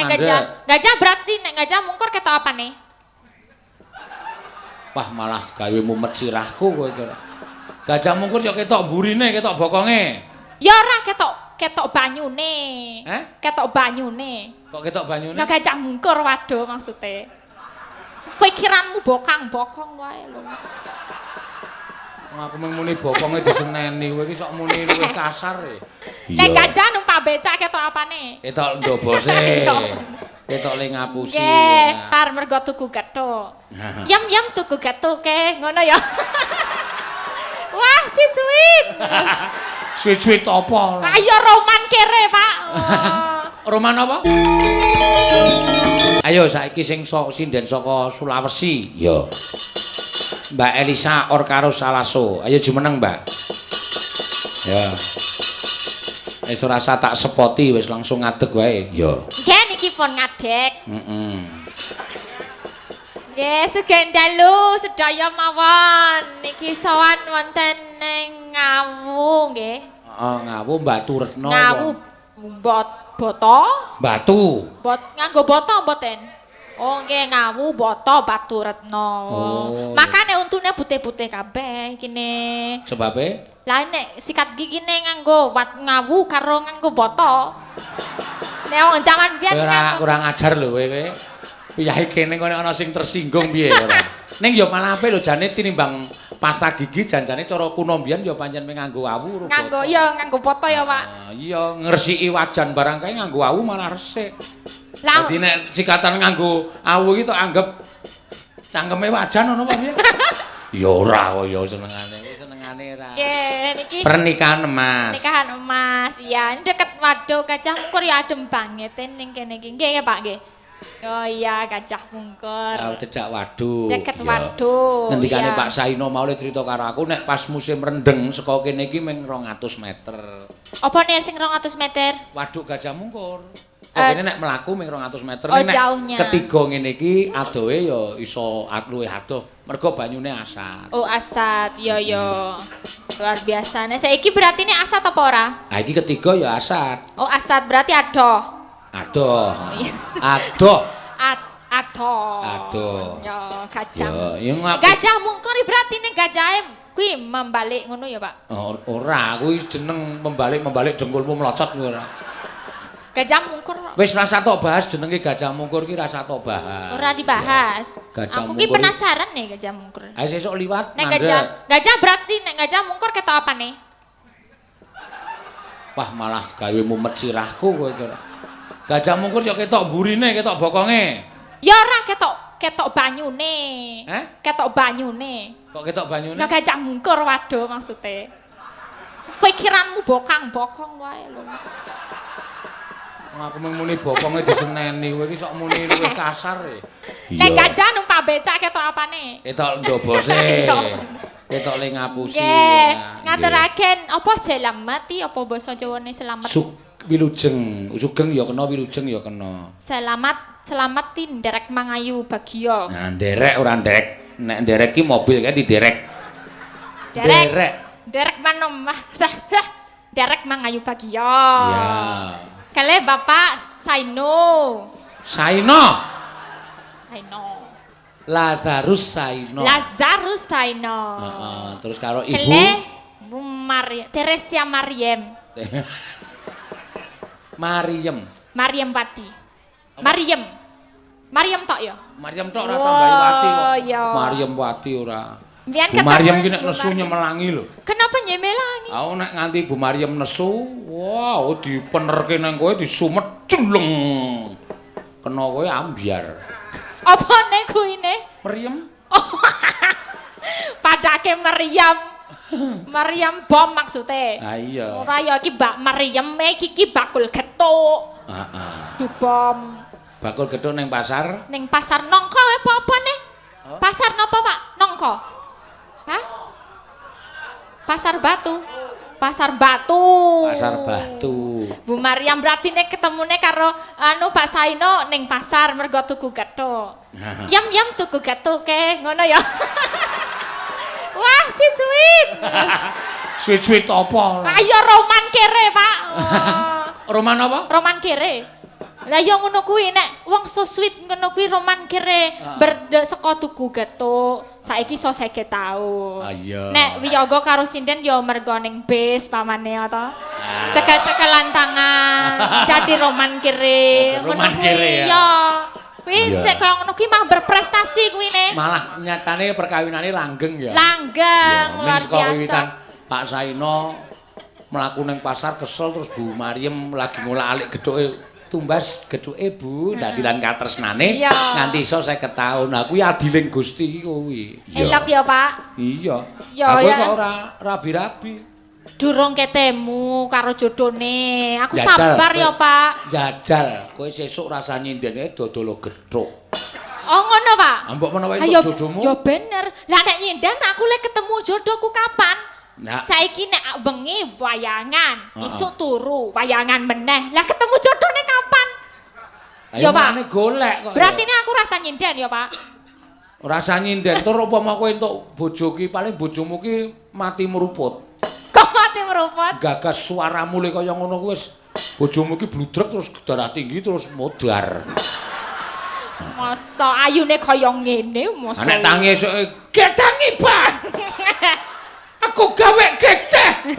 Nek Mandek. Gajah, gajah berarti nek Gajah Mungkur ketok apane? Wah, malah gawe mumet sirahku kowe iki. Gajah Mungkur ya ketok burine, ketok bokonge. Ya ora ketok, ketok banyune. Eh? Ketok banyune. Kok ketok banyune? Ya Gajah Mungkur waduh maksude. Pikiranmu bokang-bokong wae lho. Wong aku mung muni bokonge diseneni, kowe iki sok muni luwih kasar e. Nek gajah numpak becak ketok apane? Ketok ndobose. Iya. Ketok le ngapusi. Nggih, kar mergo tuku gethuk. Yem yem tuku gethuk ke, ngono ya. Wah, sweet sweet. Sweet-sweet apa? Ayo roman kere, Pak. Oh. Roman apa? Ayo saiki sing sok sinden saka Sulawesi. Ya. Mbak Elisa Orkaro Salaso. Ayo jumeneng, Mbak. Ya. Wis ora usah tak sepoti, wis langsung ngadeg wae. Ya. Nggih niki pun ngadeg. Heeh. Nggih, sugeng dalu sedaya mawon. Niki sowan wonten ning Ngawu nggih. Heeh, Ngawu Batu Retno. Ngawu bot boto? Batu. Bot nganggo boto mboten? Oh nggih, Ngawu Boto Batu Retno. Oh, Makane untune putih-putih kabeh kene. Sebabe? Lah nek sikat gigine nganggo wat Ngawu karo nganggo boto. Nek wong jaman biyen Kowe ora nganggo kurang ajar lho kowe kowe. Piyahe kene kok nek ana sing tersinggung piye ora. Ning ya malah apik lho jane tinimbang pasta gigi janjane cara kuno mbiyen ya pancen mung nganggo awu karo nganggo boto. Ya nganggo boto ya, Pak. Ah, iya ngresiki wajan barang kae nganggo awu malah resik. Lah Dadi nek sikatan nganggo awu iki tok anggep cangkeme wajan ngono apa piye? Ya ora kok ya senengane kuwi senengane ora. Nggih, niki Pernikahan emas. Pernikahan emas. Iya, ini deket waduk Gajah Mungkur ya adem banget ning kene iki. Nggih, nggih, Pak, nggih. Oh iya, Gajah Mungkur. Ah, cedhak waduk. Deket Ya. waduk. Ngendikane iya. Pak Saino mau le crita karo aku nek pas musim rendeng saka kene iki mung 200 meter. Apa nih sing 200 meter? Waduk Gajah Mungkur. Kok kene nek mlaku mung 200 meter. Oh, Nek jauhnya. ketiga ngene iki adohe ya iso luwih adoh mergo banyune asat. Oh, asat. Yo yo. Luar biasa. Nah, saiki berarti ini asat apa ora? Ha iki ketiga ya asat. Oh, asat berarti adoh. Adoh. Iya. Adoh. Adoh. Adoh. Yo, gajah. Ya, ya ngaku. Gajah Mungkur berarti ning gajahe kuwi membalik ngono ya, Pak? Oh, ora, kuwi jeneng membalik-membalik dengkulmu melocot kuwi ora. Gajah Mungkur Wis rasa tok bahas jenenge Gajah Mungkur ki rasa tok bahas. Ora dibahas. Gajah Aku ki Mungkur. Penasaran nih Gajah Mungkur. Ayo sesuk liwat Nek mandek. gajah, gajah berarti nek Gajah Mungkur ketok apane? Wah, malah gawe mumet sirahku kowe iki ora. Gajah Mungkur ya ketok burine, ketok bokonge. Ya ora ketok, ketok banyune. Eh? Ketok banyune. Kok ketok banyune? Ya Gajah Mungkur waduh maksude. Pikiranmu bokang-bokong wae lho. Wong aku mung muni bokonge diseneni, kowe iki sok muni luwih kasar e. Nek gajah numpak becak ketok apane? Ketok ndobose. Iya. Ketok le ngapusi. Nggih, ngaturaken apa selamat apa basa Jawane selamat? Suk wilujeng, sugeng ya kena, wilujeng ya kena. Selamat, selamat ti nderek mangayu bagya. Nah, nderek ora nderek. Nek nderek ki mobil kae diderek. Derek. Nderek. Derek manom. Sah, sah. Derek mangayu bagya. Ya. Kale Bapak Saino. Saino. Saino. Lazarus Saino. Lazarus Saino. Heeh, terus karo ibu Kele Bu Maria, Teresia Mariem. Mariem. Mariem Wati. Mariem. Mariem tok ya? Mariem tok ora tambahi Wati kok. Oh, iya. Mariem Wati ora. Mbiyen Bu ketemu Mariem ki nek Bu nesu Mariem. nyemelangi lho. Kenapa nyemelangi? Aku nek nganti Bu Mariem nesu, wah dipenerke nang kowe disumet jeleng. Kena kowe ambyar. Apa nek kuine? Meriem. Padake meriam. Meriam bom maksudnya. Ah iya. Ora ya iki Mbak Meriem iki iki bakul gethuk. Heeh. Du bom. Bakul gethuk ning pasar. Ning pasar Nongko apa-apa nih? Oh. Pasar napa, Pak? Nongko. Hah? Pasar Batu. Pasar Batu. Pasar Batu. Bu Mariam berarti nek ketemune karo anu Pak Saino ning pasar mergo tuku gethuk. Yam yam tuku gethuk ke ngono ya. Wah, sweet sweet. Sweet-sweet apa? Ayo roman kere, Pak. Oh. Roman apa? Roman kere. Lah ya ngono kuwi nek wong so sweet ngono kuwi roman kere saka tuku gethuk saiki iso 50 taun. Ah, iya. Nek wiyaga karo sinden ya mergo ning bis pamane ya to. Cekel-cekelan tangan dadi roman kere. Roman kere ya. Ya. Kuwi cek kaya ngono kuwi mah berprestasi kuwi ne. Malah nyatane perkawinane langgeng ya. Langgeng luar biasa. Pak Saino mlaku ning pasar kesel terus Bu Mariem lagi ngolak-alik gethuke tumbas gethuke Bu dadi lan katresnane nganti iso 50 taun. Lah kuwi adiling Gusti iki kuwi. Elok ya, Pak. Iya. Aku kok ora rabi-rabi. Durung ketemu karo jodone. Aku sabar ya, Pak. Jajal, kowe sesuk rasa nyindene dodol gethuk. Oh ngono, Pak. Mbok menawa entuk jodohmu. Ya bener. Lah nek nyinden aku lek ketemu jodohku kapan? Nah. Saiki nek bengi wayangan, isuk turu wayangan meneh. Lah ketemu jodone kapan? Ya Pak, golek kok. Berarti ini aku rasa nyinden ya, Pak. Rasa nyinden tur upama kowe entuk bojo ki paling bojomu ki mati meruput. Kok mati meruput? Gagas suaramu le kaya ngono kuwi wis bojomu ki bludrek terus darah tinggi terus modar. Masa ayune kaya ngene masa. Nek tangi esuke getangi, Pak. Aku gawe geteh.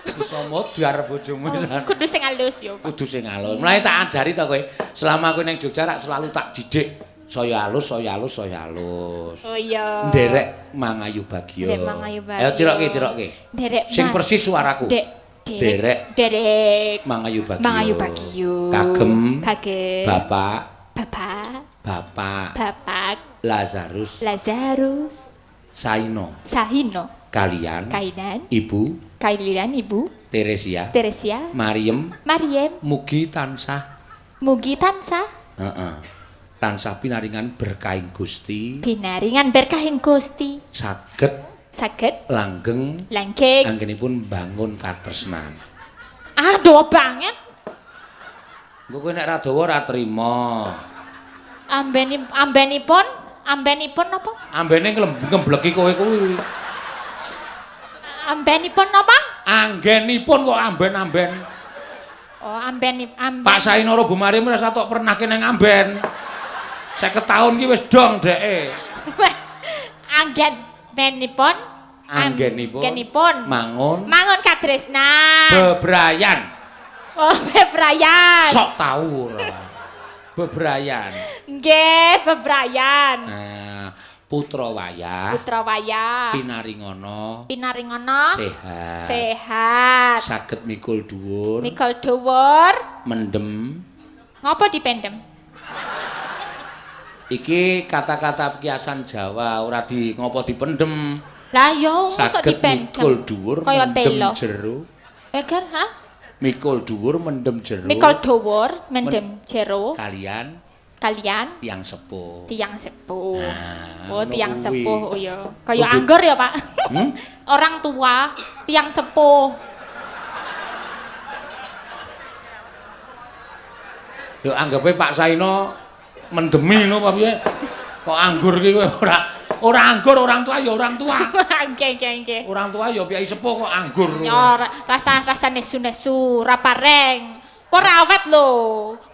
Bisa modar bojomu pisan. Kudu sing alus ya, Pak. Kudu sing alus. Mulane tak ajari to kowe. Selama kowe ning Jogja rak selalu tak didik saya alus, saya alus, saya alus. Oh iya. Nderek mangayu bagya. Nderek mangayu bagya. Ayo tirokke, tirokke. Nderek sing persis suaraku. Nderek. Nderek mangayu bagya. Mangayu bagya. Kagem. Kagem. Bapak. Bapak. Bapak. Bapak. Lazarus. Lazarus. Saino. Saino. Kalian. Kainan. Ibu. Kalian Ibu. Teresia. Teresia. Mariem. Mariem. Mugi tansah. Mugi tansah. Heeh. Tansah pinaringan berkahing Gusti. Pinaringan berkahing Gusti. Saged. Saged. Langgeng. Langgeng. Anggenipun bangun katresnan. Ah, dawa banget. Engko kowe nek ra dawa ora trima. Ambenipun, ambenipun napa? Ambene ngembleki kowe kuwi. Ambenipun napa? Anggenipun kok amben-amben. Oh, amben amben. Pak Saino karo Bu Mariem ora tok pernah kene ngamben. 50 tahun ki wis dong dheke. Anggenipun, anggenipun, anggenipun mangun, mangun katresnan. Bebrayan. Oh, bebrayan. Sok tau ora. Bebrayan. Nggih, bebrayan. Nah, putra wayah. Putra wayah. Pinaringana. Pinaringana. Sehat. Sehat. Saged mikul dhuwur. Mikul dhuwur. Mendem. Ngopo dipendem? Iki kata-kata kiasan Jawa ora di ngopo dipendem. Lah ya mosok dipendem. Mikul dhuwur kaya mendem jero. Eger, ha? Mikul dhuwur mendem jero. Mikul dhuwur mendem jero. Kalian kalian tiyang sepuh. Tiyang sepuh. Nah, oh, tiyang sepuh. Oh ya. Kaya anggur ya, Pak. Hmm? Orang tua, tiyang sepuh. Yo anggape Pak Saino mendemi ngono apa piye? Kok anggur ki ora anggur, orang tua ya orang tua. Nggih, nggih, nggih. Orang tua ya piyai sepuh kok anggur. Ya rasa nesu-nesu, ra pareng. Kok rawet lho,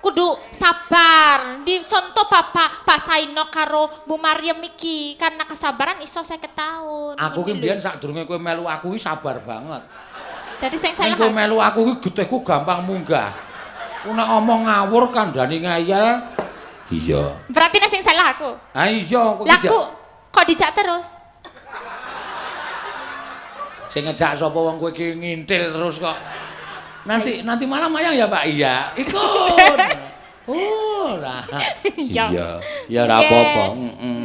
kudu sabar. Di contoh Bapak Pak Saino karo Bu Mariem iki, karena kesabaran iso 50 tahun. Aku ki mbiyen sadurunge kowe melu aku ki sabar banget. Dadi sing salah. Kowe melu aku ki getihku gampang munggah. Ku nek omong ngawur kandhani ngeyel. Iya. Berarti nek sing salah aku. Ha iya kok. Lah kok dijak terus? Sing ngejak sapa wong kowe iki ngintil terus kok. Nanti malam mayang ya Pak? Iya. Ikut. Oh, ora. Iya. Ya ora apa-apa.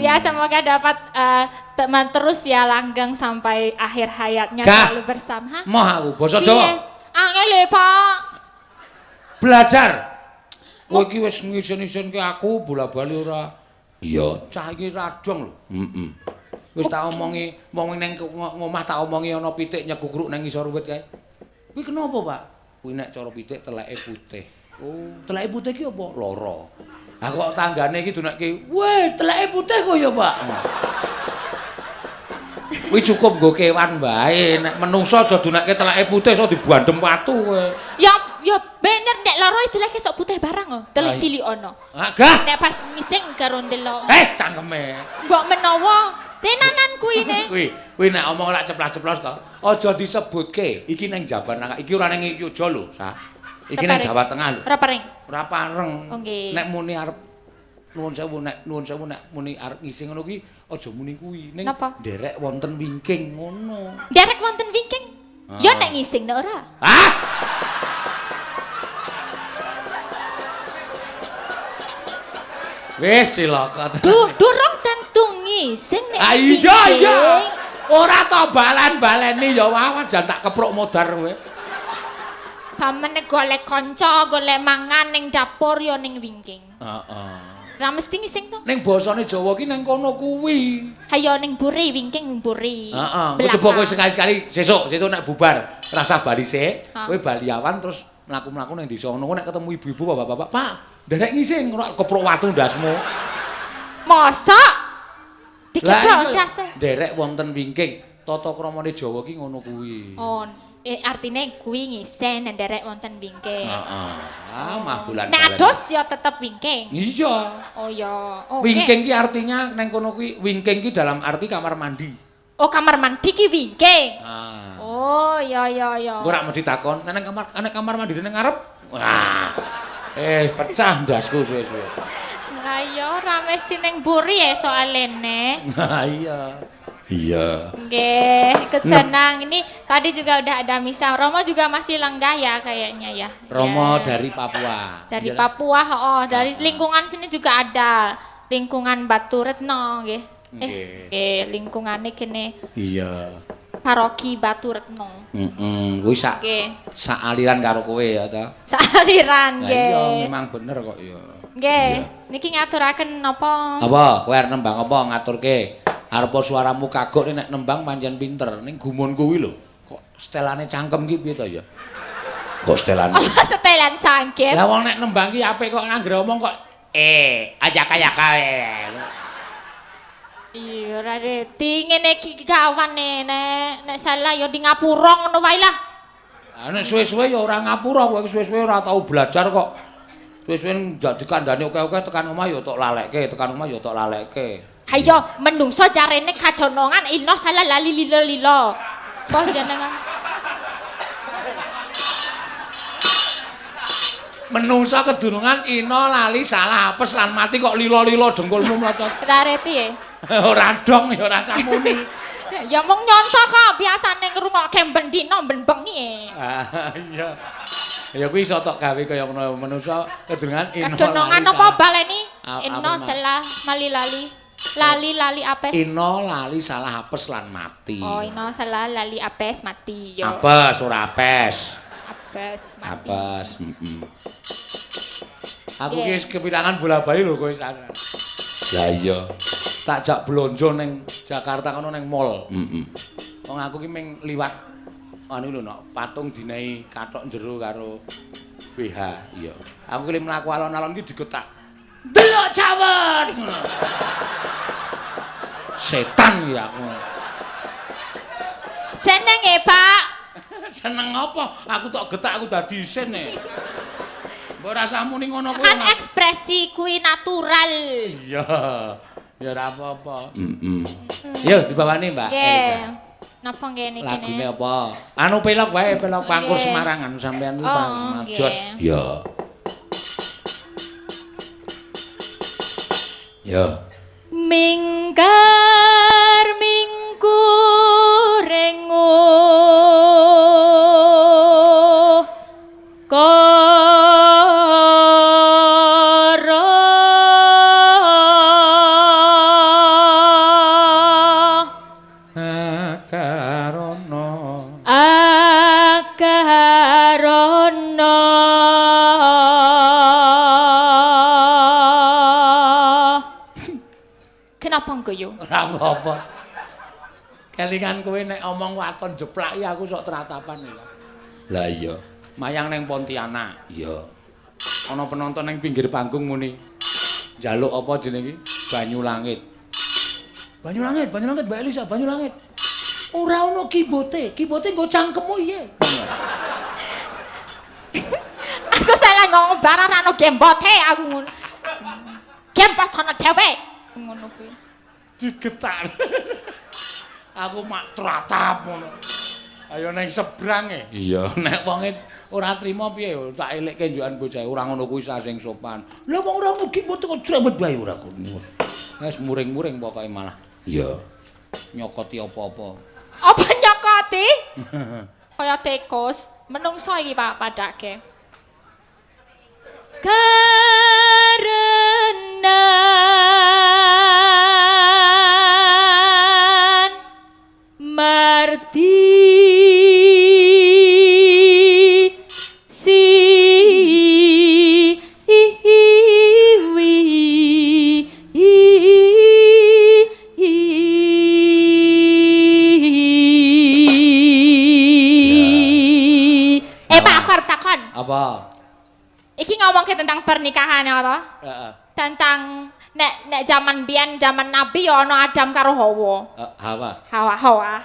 Ya semoga dapat teman terus ya langgeng sampai akhir hayatnya selalu bersama. Moh aku basa Jawa. Angel Pak. Belajar. Kowe iki wis ngisin-isinke aku bola-bali ora. Iya, cah iki radong lho. Heeh. Wis tak omongi, wong ning ngomah tak omongi ana pitik nyekukruk nang ngisor wit kae. Kuwi kenapa, Pak? Kuwi nek cara pitik teleke putih. Oh, teleke putih ki apa? Lara. Lah kok tanggane iki dunekke, "Weh, teleke putih kok ya, Pak." Kuwi cukup nggo kewan wae, nek menungso aja dunekke teleke putih iso dibandhem watu kowe. Ya Ya bener nek loro itu lagi sok putih barang oh. Telik tilik ono. Agah. Nek pas ngising karo ndelok. Eh, cangkeme. Mbok menawa tenanan kuwi ne. Kuwi nek omong ora ceplas-ceplos to. Aja disebutke. Iki ning Jawa Tengah, iki ora ning iki aja lho, Sa. Iki ning Jawa Tengah lho. Ora pareng. Ora pareng. Oh, nek muni arep nuwun sewu nek nuwun sewu nek muni arep ngising ngono kuwi aja muni kuwi. Ning nderek wonten wingking ngono. Nderek wonten wingking? Ya nek ngising nek ora. Ah. Wis cilaka. Durung tentu ngising nek. Ah iya iya. Ora to balen-baleni ya wae jan tak kepruk modar kowe. Pamene golek kanca, golek mangan ning dapur ya ning wingking. Heeh. Ora mesti ngising to. Ning basane Jawa ki ning kono kuwi. Hayo ning mburi wingking mburi. Heeh. Coba kowe sekali-sekali sesuk, sesuk nek bubar rasah bali sik, kowe bali awan terus mlaku-mlaku ning desa ngono nek ketemu ibu-ibu bapak-bapak, "Pak, nderek ngising ora kepruk watu ndasmu." Mosok? Dikeprok ndase. Nderek wonten wingking. Tata kramane Jawa ki ngono kuwi. Oh, artine kuwi ngising nderek wonten wingking. Heeh. Ah, mah bulan. Nek adus ya tetep wingking. Iya. Oh ya. Oke. Wingking ki artinya neng kono kuwi wingking ki dalam arti kamar mandi. Oh, kamar mandi ki wingking. Ah. Oh, ya ya ya. Engko ora mesti takon, nek kamar mandi nang ngarep. Wah. Pecah ndasku suwe-suwe. Lah ya ora mesti ning mburi ya soalene. Nah, iya. Iya. Nggih, ikut senang. Ini tadi juga udah ada misa. Romo juga masih lenggah ya kayaknya ya. Romo ya. Dari Papua. Dari Papua, oh, dari lingkungan sini juga ada. Lingkungan Batu Retno nggih. Nggih, lingkungane kene. Iya. Paroki Batu Retno. Heeh, kuwi sak sak aliran karo kowe ya ta. Sak aliran nggih. Iya, memang bener kok ya. Nggih, niki ngaturaken napa? Apa? Kowe arep nembang apa ngaturke? Arep suaramu kagok nek nembang pancen pinter. Ning gumun kuwi lho, kok setelane cangkem ki piye to ya? Kok setelane? Oh, setelan cangkem. Lah wong nek nembang ki apik kok anggere omong kok aja kaya kae. Iya ora reti ngene iki gawane nek salah ya di ngapura ngono wae lah. Lah nek suwe-suwe ya ora ngapura kowe suwe-suwe ora tau belajar kok. Suwe-suwe ndak dikandani oke-oke tekan omah ya tok lalekke, tekan omah ya tok lalekke. Hayo menungso jarene kadonongan ino salah lali lilo lilo. Kok jenengan menungso kedunungan ino lali salah apes lan mati kok lilo-lilo dengkulmu mlocot. Ora reti e. Ora dong ya ora samuni. Ya mung nyontoh kok biasane ngrungokke ben dina ben bengi. Ah iya. Ya kuwi iso tok gawe kaya ngono menungso kedunungan ino. Kedunungan apa baleni? Ino salah mali lali. Lali lali apes. Ino lali salah apes lan mati. Oh, ino salah lali apes mati yo. Apes ora apes. Apes mati. Apes, heeh. Aku ki wis kepilangan bola-bali lho kowe sana. Lah iya. Tak jak blonjo ning Jakarta kono ning mall. Heeh. Wong aku ki ming liwat anu lho nok patung dinehi kathok jero karo BH. Iya. Aku ki mlaku alon-alon ki digetak. Delok cawet. Setan ya aku. Seneng e, Pak. Seneng apa? Aku tok getak aku dadi isin e. Mbok rasah muni ngono kuwi. Kan ekspresi kuwi natural. Iya. Ya ora apa-apa. Heeh. Yo dibawani Mbak Elisa. Napa nggih niki? Lagune apa? Anu pelok wae, pelok Pangkur Semarang anu sampean kuwi Pangkur Jos. Iya. Ya. Mingkar mingkurengo kara akarana akarana. Kenapa ngguyu? Ora apa-apa. Kelingan kowe nek omong waton jeplak ya aku sok teratapan ya. Lah iya. Mayang ning Pontianak. Iya. Ana penonton ning pinggir panggung muni. Njaluk apa jenenge iki? Banyu Langit. Banyu Langit, Banyu Langit Mbak Elisa, Banyu Langit. Ora ono kibote, kibote nggo cangkemmu iye. ngomong barang ra ono gembote aku ngono. Gembot ana dhewe ngono kuwi. Digetak. Aku mak tratap ngono. Ayo neng sebrang e. Iya, nek wonge ora trima piye tak elekke njukan bocah ora ngono kuwi sing sopan. Lah wong ora ngono ki kok cerewet wae ora ngono. Wis muring-muring pokoke malah. Iya. Nyokoti apa-apa. Apa nyokoti? Kaya tikus, menungso iki Pak padake. Karena marti si wi i. Pak, aku arep takon. Apa? Iki ngomongke tentang pernikahan ya toh? Heeh. Tentang nek zaman biyen, zaman Nabi ya ana Adam karo Hawa. Hawa. Hawa, Hawa.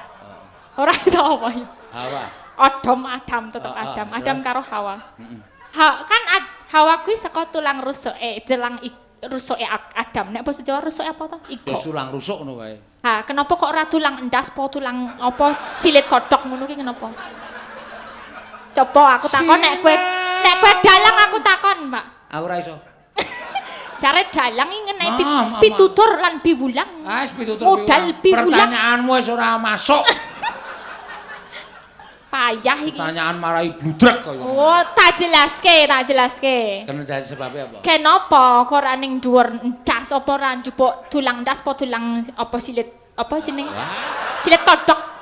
Ora iso apa ya. Hawa. Adam, Adam tetep Adam, Adam karo Hawa. Kan Hawa kuwi saka tulang rusuke, tulang rusuke Adam. Nek basa Jawa rusuke apa to? Iku. Ya tulang rusuk ngono wae. Ha, kenapa kok ora tulang endas apa tulang apa silit kodhok ngono ki kenapa? Coba aku takon nek kowe dalang aku takon, Pak. Aku ora iso. Jare dalang iki ngenai pitutur lan piwulang. Ah, wis pitutur modal piwulang. Pertanyaanmu wis ora masuk. Payah iki. Pertanyaan marai bludrek kaya. Oh, tak jelaske, tak jelaske. Kena jadi sebabnya apa? Kenapa kok ora ning dhuwur ndas apa ora njupuk tulang ndas apa tulang apa silit apa jeneng? Silit kodhok.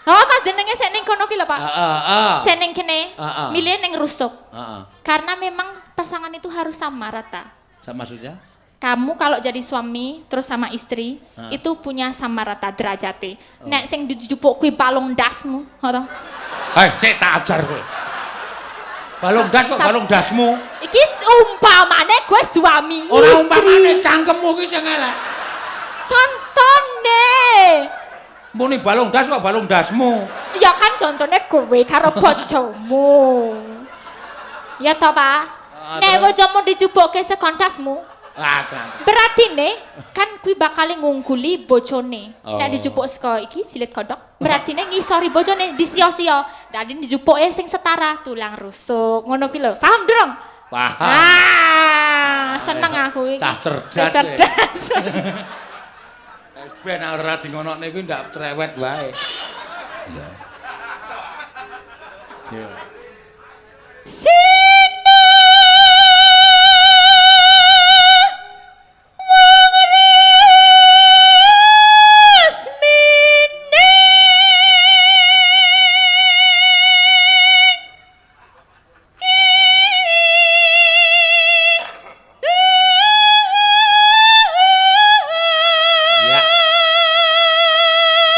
Oh, ta jenenge sik ning kono ki lho, Pak. Heeh, Sik ning kene. Milih ning rusuk. Heeh. Karena memang pasangan itu harus sama rata. Maksudnya? Kamu kalau jadi suami terus sama istri itu punya sama rata derajate. Nek sing dijupuk kuwi balung ndasmu, ngono. Hei, sik tak ajar kowe. Balung ndas kok balung ndasmu. Iki umpamane kowe suami. Ora umpamane cangkemmu ki sing elek. Contone. Muni balung ndas kok balung ndasmu. Ya kan contone kowe karo bojomu. Ya toh, Pak? Nek bojomu dijupukke saka ndasmu, berarti ne kan kuwi bakal ngungguli bojone. Nek dijupuk saka iki silit kodhok, berarti ne ngisori bojone disio-sio. Dadi dijupuke sing setara tulang rusuk. Ngono kuwi lho. Paham durung? Paham. Ah, seneng aku iki. Cah cerdas. Cerdas. Ben ora di ngonokne kuwi ndak cerewet wae. Iya. Iya. Sina wong resmine Ya.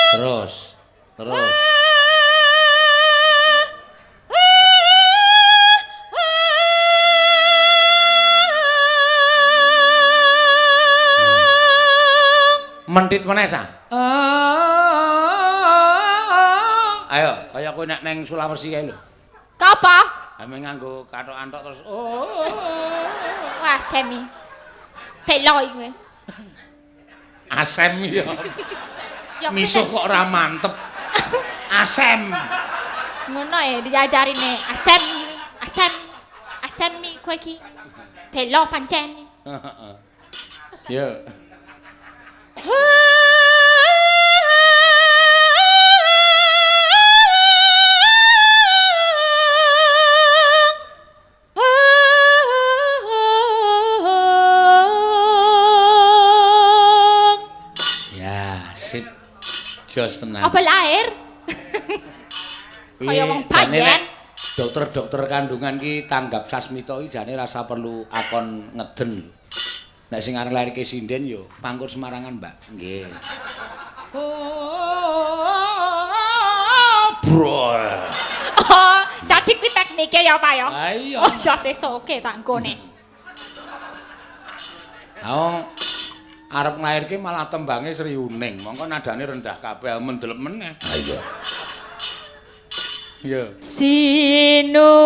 Terus, terus. Mentit meneh sa. Ayo, kaya kowe nek neng Sulawesi kae lho. Apa? Ame nganggo kathokan tok terus. Oh. Wah, semi. Telo iki kowe. Asem ya. Ya Misuh kok ora mantep. Asem. Ngono ya diajarine asem, asem, asem mi kowe iki. Telo pancen. Heeh. Ya. Ya, sip. Jos tenan. Apa lahir? Kaya wong Jane bayen. nek dokter-dokter kandungan ki tanggap sasmita ki jane rasa perlu akon ngeden. Nek sing arep lairke sinden yo pangkur Semarangan, Mbak. Nggih. Bro. Oh, dadi kuwi teknike ya, Pak ya. Ah, iya. Oh, ya sesuk oke tak nggone. Ha wong arep nglairke malah tembange Sri Uning. Mongko nadane rendah kabeh mendelep meneh. Ha iya. Iya. Sinubaya.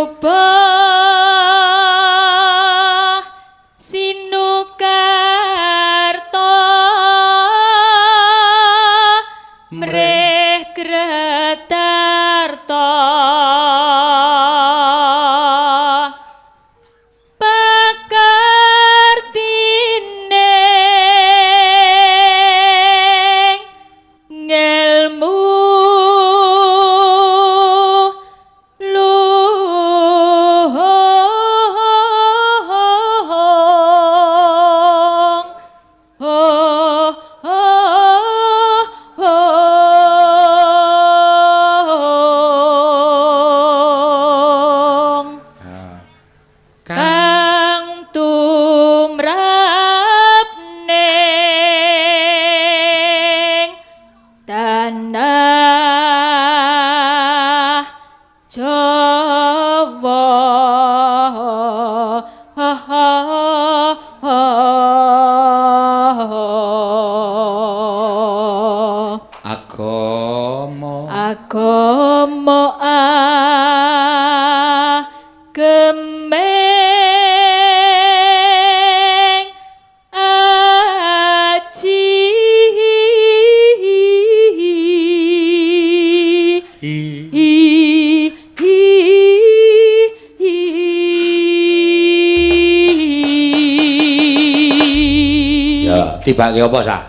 Iya, tibake apa sah?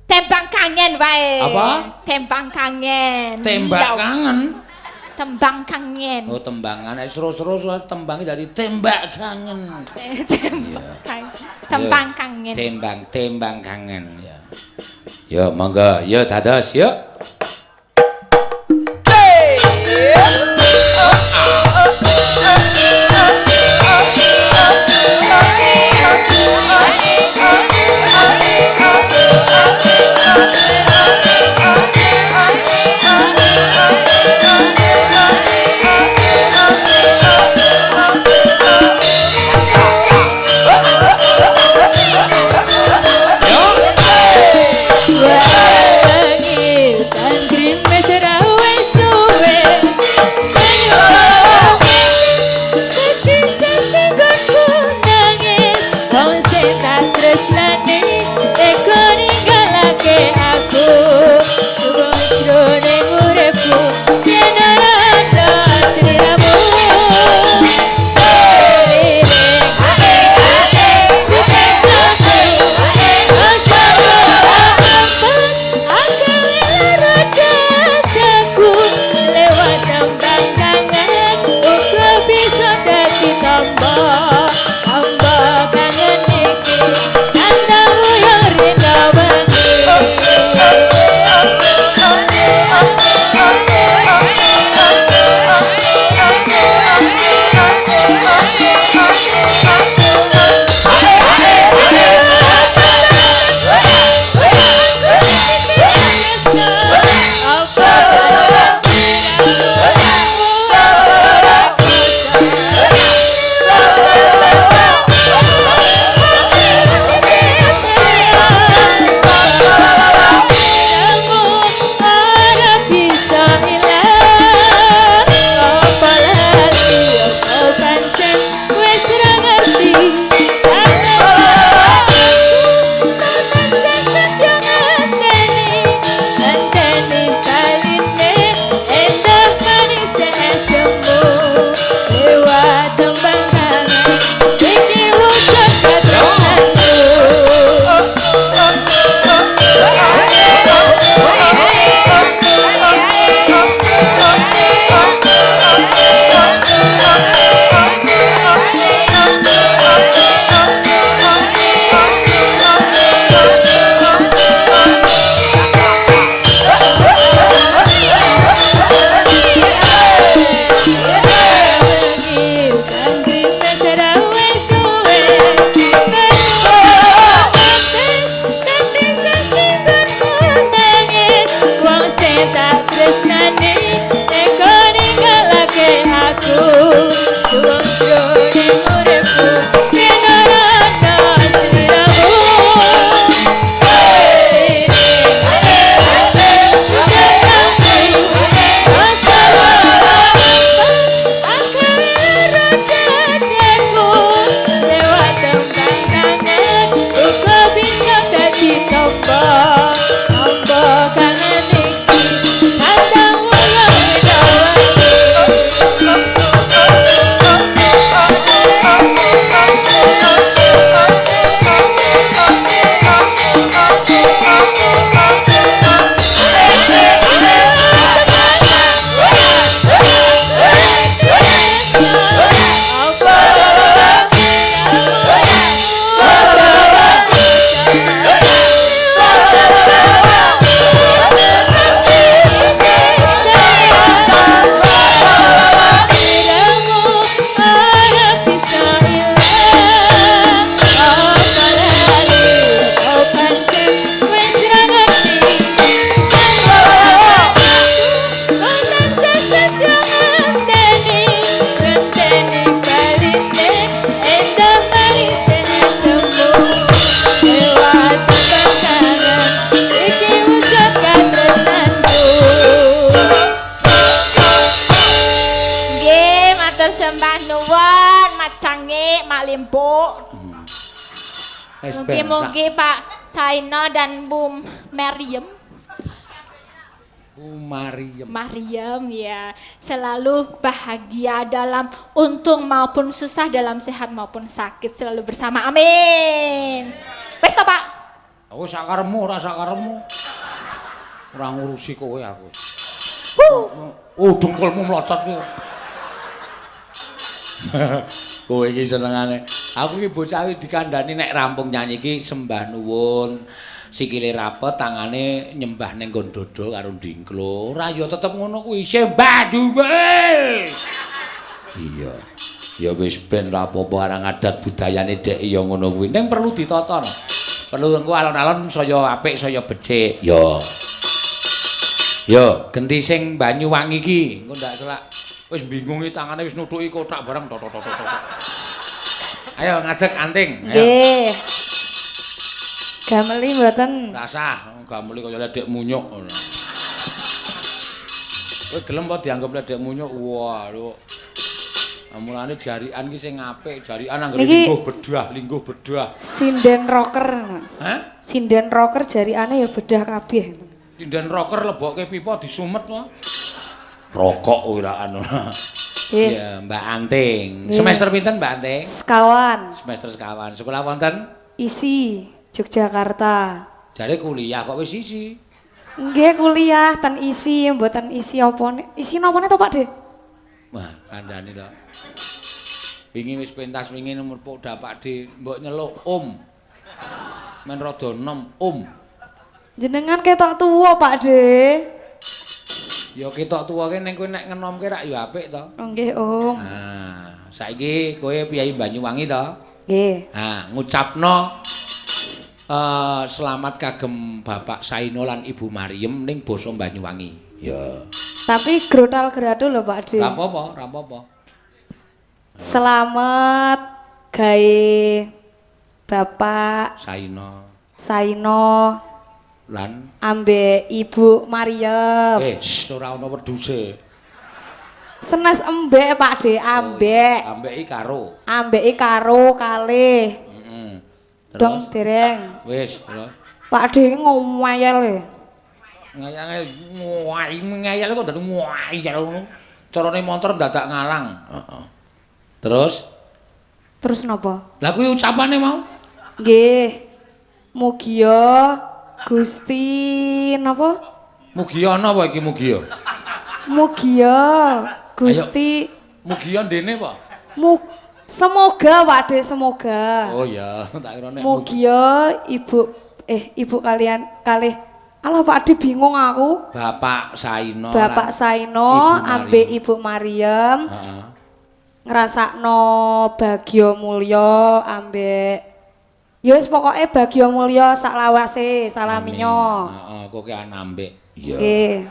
Tembang kangen wae. Apa? Tembang kangen. Tembak kangen. Tembang kangen. Oh, tembangan. Seru-seru tembangnya dari tembak kangen. Tembang kangen. Tembang kangen. Tembang kangen ya. Ya, monggo. Ya dados, yuk. Mugi-mugi Pak Saino dan Bu Mariam. Bu Mariam. Mariam ya, selalu bahagia dalam untung maupun susah, dalam sehat maupun sakit, selalu bersama. Amin. Wes toh, Pak? Aku sakarepmu ora sakarepmu. Ora ngurusi kowe aku. Oh, dengkulmu mlocot kuwi. Kowe iki senengane. Aku iki bocah wis dikandhani nek rampung nyanyi iki sembah nuwun. Sikile rapet, tangane nyembah ning nggon dodo karo ndingklo. Ora ya tetep ngono kuwi, sembah duwe. Iya. Ya wis ben ra apa-apa arang adat budayane dhek ya ngono kuwi. Ning perlu ditata. Perlu engko alon-alon saya apik, saya becik. Ya. Yo, genti sing Banyuwangi iki, engko ndak selak wis bingungi tangane wis nuthuki kothak bareng tok tok tok tok. Ayo ngadeg anting, ayo. Nggih. Gameli mboten? Rasah, gameli kaya ledek munyuk ngono. Kowe gelem apa dianggep ledek munyuk? Wah, lho. Mulane jarikan ki sing apik, jarikan anggere lingguh bedah, lingguh bedah. Sinden rocker. Hah? Sinden rocker jarikane ya bedah kabeh. Sinden rocker lebokke pipa disumet wae. Rokok wiraan ora. Iya, Mbak Anting. Semester pinten Mbak Anting? Sekawan. Semester sekawan. Sekolah wonten? ISI, Yogyakarta. Jare kuliah kok wis ISI. Nggih, kuliah ten ISI, mboten ISI opone. ISI nopone to, Pak De? Wah, kandhane to. Wingi wis pentas wingi nomor pok Pak De, mbok nyeluk Om. Men rada enom, Om. Jenengan ketok tuwa, Pak De. Ya ketok tuwa ki ning kowe nek ngenomke rak ya apik to. Nggih, Om. Nah, saiki kowe piyayi Banyuwangi to? Nggih. Ha, ngucapno selamat kagem Bapak Saino lan Ibu Mariem ning basa Banyuwangi. Ya. Tapi grotal gratul lho, Pak De. Ora apa-apa, ora apa-apa. Selamat gawe Bapak Saino. Saino lan ambek Ibu Mariem. Ora ana wedhuse. Senes embek Pak De, ambek. Oh, ambeki karo. Ambeki karo kalih. Heeh. Terus dong dereng. Wis, terus. Pak De iki ngomel e. Ngeyel kok dadi ngeyel ngono. Carane montor dadak ngalang. Heeh. Terus? Terus napa? Lah kuwi ucapane mau? Nggih. Mugia Gusti napa? Mugia ana apa iki mugia? Mugia Gusti. Mugia ndene apa? Semoga Pak De, semoga. Oh ya, tak kira nek mugia ibu ibu kalian kalih. Alah Pak De bingung aku. Bapak Saino. Bapak Saino ambek Ibu Mariem. Heeh. Ngrasakno bagya mulya ambek ya wis pokoke bagya mulya sak lawase, salaminyo. Heeh, kok ki anambek. Iya. Nggih.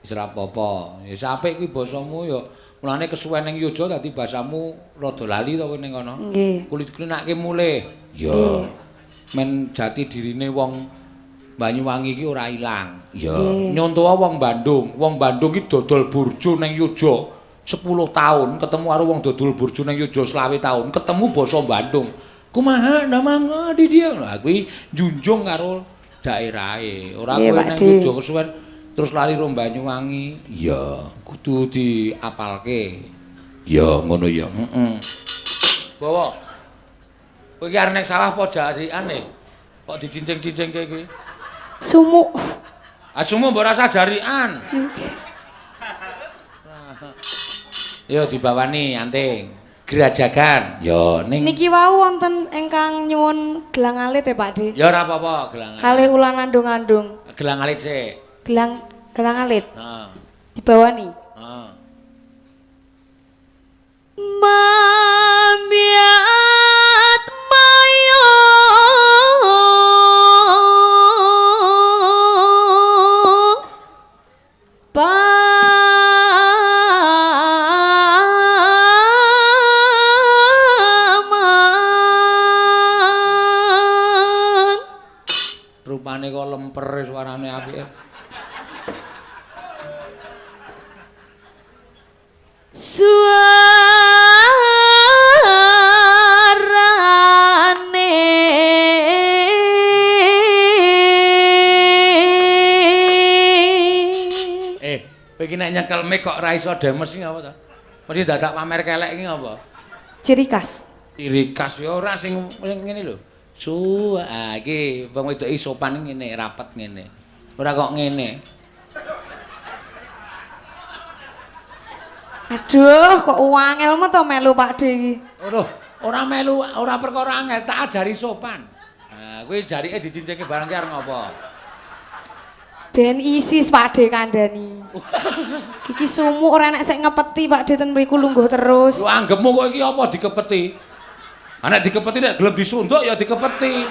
Wis ora apa-apa. Ya apik kuwi basamu ya. Mulane kesuwen ning Yogya dadi basamu rada lali to kowe ning kono. Nggih. Kulit-kulinake mulih. Iya. Men jati dirine wong Banyuwangi iki ora ilang. Iya. Nyontoh wong Bandung. Wong Bandung iki dodol burjo ning Yogya 10 tahun, ketemu karo wong dodol burjo ning Yogya 20 tahun, ketemu basa Bandung. Kumaha namang di dia. Lah kuwi njunjung karo daerahe. Ora kowe nang Yogya kesuwen terus lali ro Banyuwangi. Iya, kudu diapalke. Iya, ngono ya. Heeh. Bawa. Kowe iki arep ning sawah apa jarikan e? Kok dicincing-cincingke kuwi? Sumuk. Ah sumuk mbok rasa jarikan. Yo dibawani anting. Grajagan. Ya ning niki wau wonten ingkang nyuwun gelang alit ya Pak De. Ya ora apa-apa gelang alit. Kalih ulan andung-andung. Gelang alit sik. Gelang alit. Heeh. Dibawani. Heeh. Mamiat mayo paman. Rupane kok lemper suarane apike. Suarane kowe iki nek nyekel mic kok ora iso demes iki apa to? Mesti dadak pamer kelek iki apa? Ciri khas. Ciri khas ya ora sing ngene lho. Cu, ah iki wong wedok iki sopan ngene, rapet ngene. Ora kok ngene. Aduh, kok wangelmu to melu Pak De iki. Aduh, ora melu, ora perkara angel, tak ajari sopan. Nah, kuwi jarike dicincingke barang ki arep ngopo? Ben isis Pak De kandhani. Iki sumuk ora enek sik ngepeti Pak De ten mriku lungguh terus. Lho anggepmu kok iki apa dikepeti? Anek dikepeti nek gelem disunduk ya dikepeti.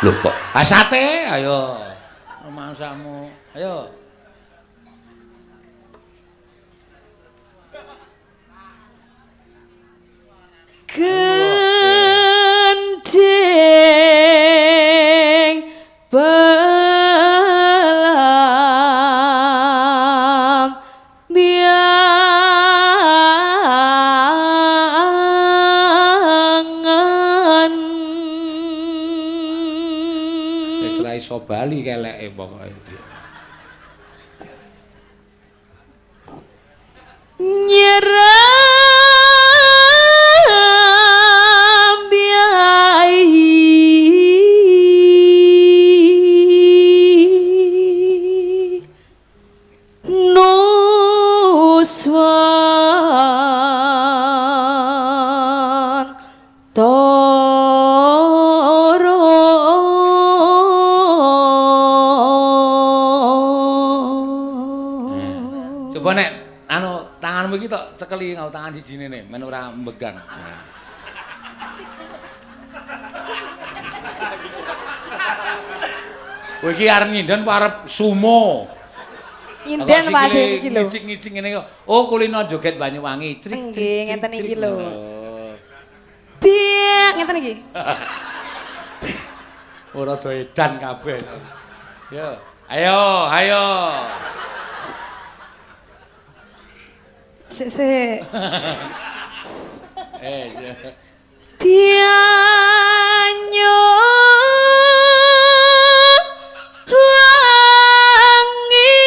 Lho kok sate ayo. Rumangsamu. Ayo. Gending belam biangan. Wis ra iso bali keleke pokoke. Nyeram biai nuswan toro. Coba nek anu tanganmu iki tok cekeli ngau tangan sijine ne men ora mbegang. Nah. Kowe iki arep nyinden apa arep sumo? Nyinden Pak De iki lho. Ngicik-ngicik ngene kok. Oh, kulino joget Banyuwangi. Crik, nggih, ngeten iki lho. Biak ngeten iki. Ora do edan kabeh. Yo, ayo, ayo. Sik sik. Eh, iya. Banyu wangi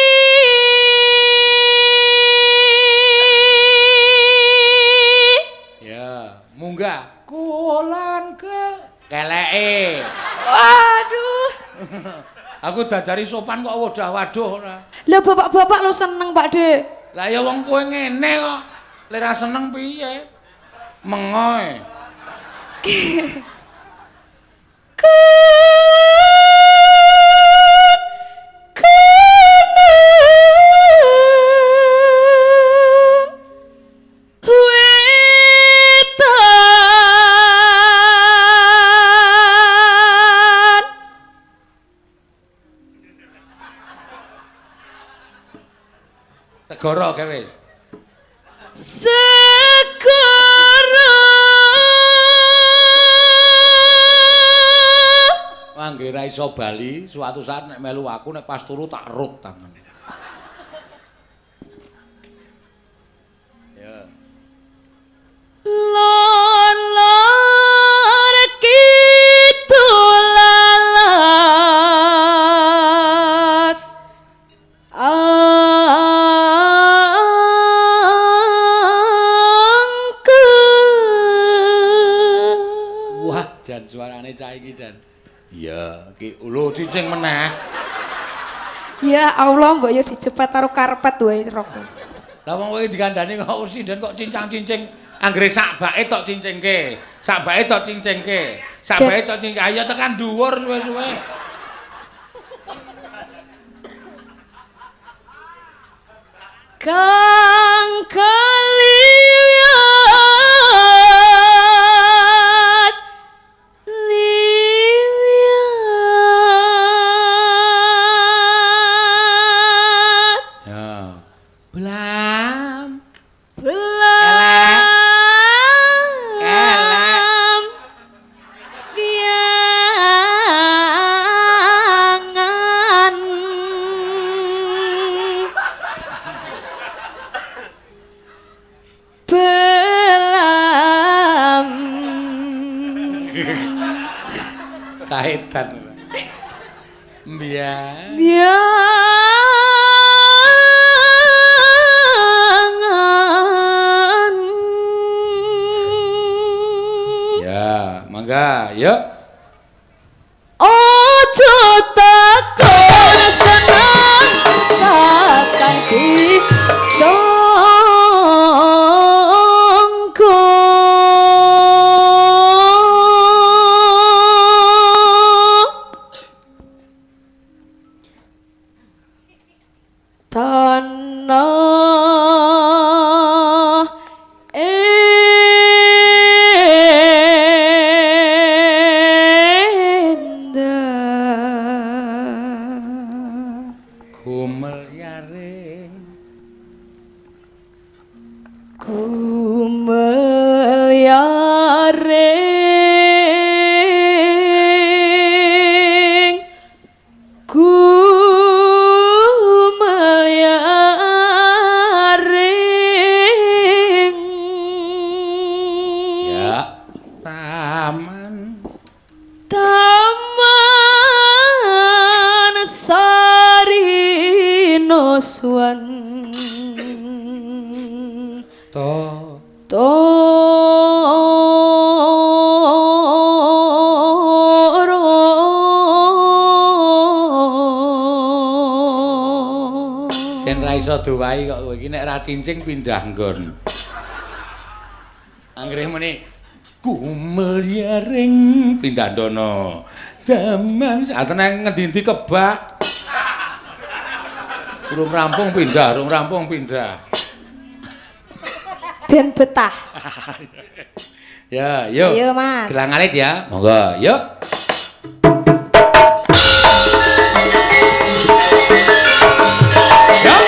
Ya, munggah kulan ke keleke. Waduh. Aku diajari sopan kok wadah waduh ora. Lah bapak-bapak lo seneng Pak De. Lah ya wong kowe ngene kok. Lek ra seneng piye? Mengoe. Wetan Segara ke wis. Segara. Mangge ra iso bali, suatu saat nek melu aku nek pas turu tak rut tangan. Ya. Lor lor kidul lalas angke. Wah, jan suarane cah iki jan. Iya, iki lho cicing meneh. Ya Allah, mbok yo dijepet karo karpet wae rokok. Lah wong kowe dikandani kok sinden kok cincang-cincing. Anggere sak bake tok cincingke, sak bake tok cincingke, sak bake tok cincingke. Ayo tekan dhuwur suwe-suwe. Kang kaliwat liwat. Ya. Belam. Belam. Elek. Biangan. Belam. Cahitan. Biang. Biangan. Ya, mangga, yuk. Aja takon seneng susah kang disangka. Tanah endah Gumel yaring gumel yaring gumel yaring ya taman Taman Sarinoswan to Toro sen ra iso duwahi kok kowe iki nek ra cincing pindah nggon. Anggere muni gumel yaring pindah ndono. Daman atene ngendi-endi kebak. Urung rampung pindah, urung rampung pindah. Ben betah. Ya, yuk. Ayo, Mas. Gelang alit ya. Monggo, yuk. Yuk.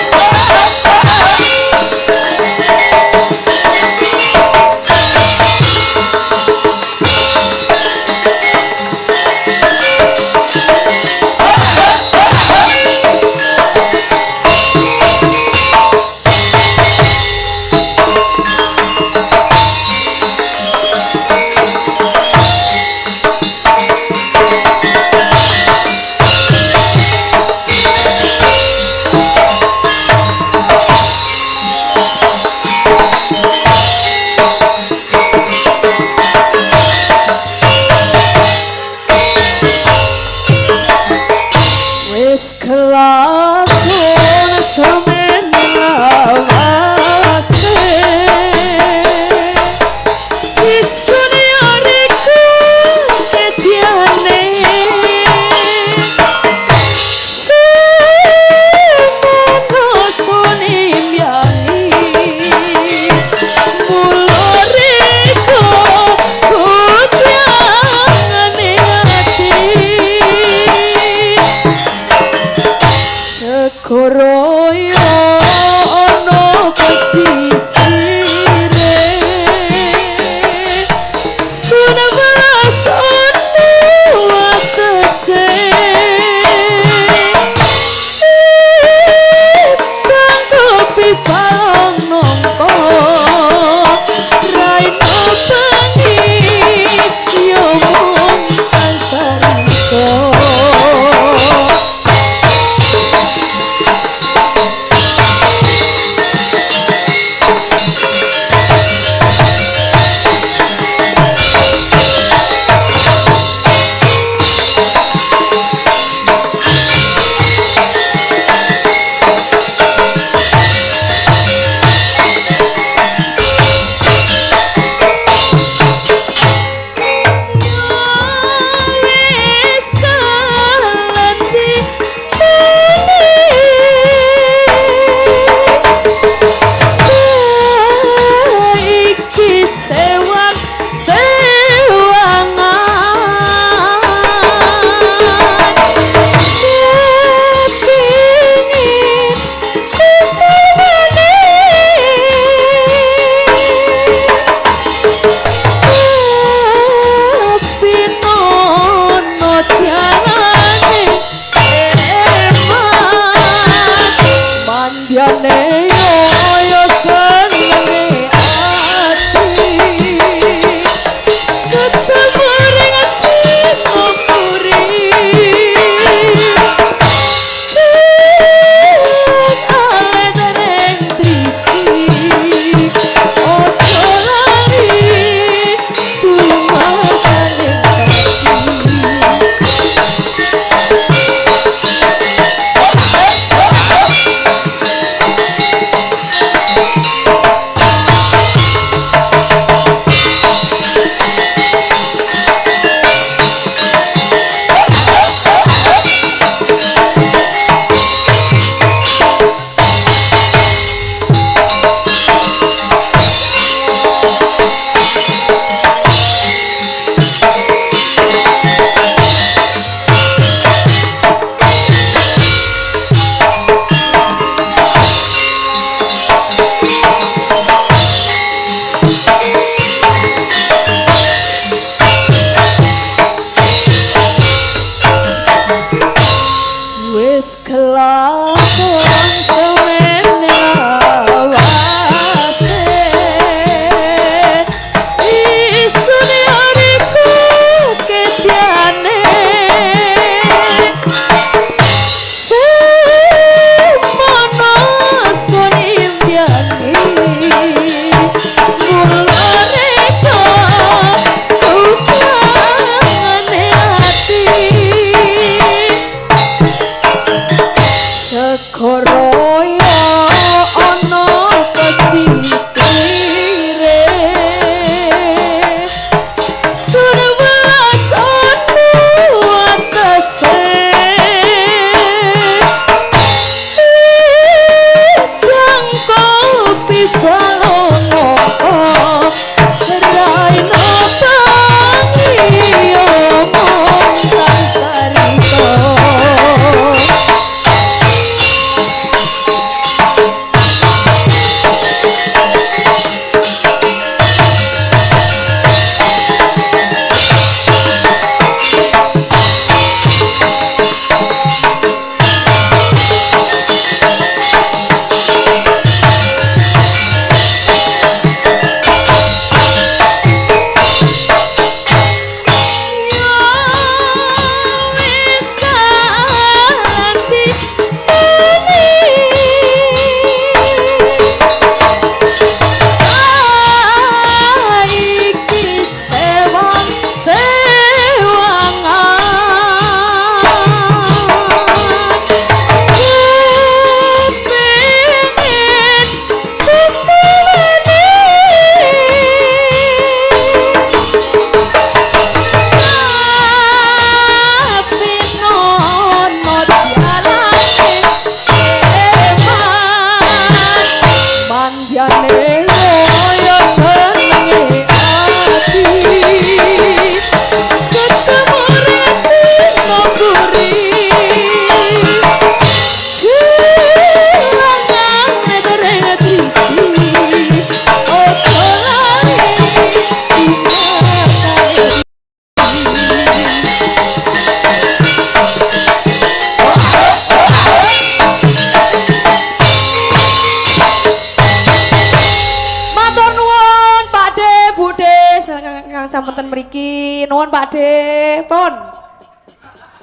Pun.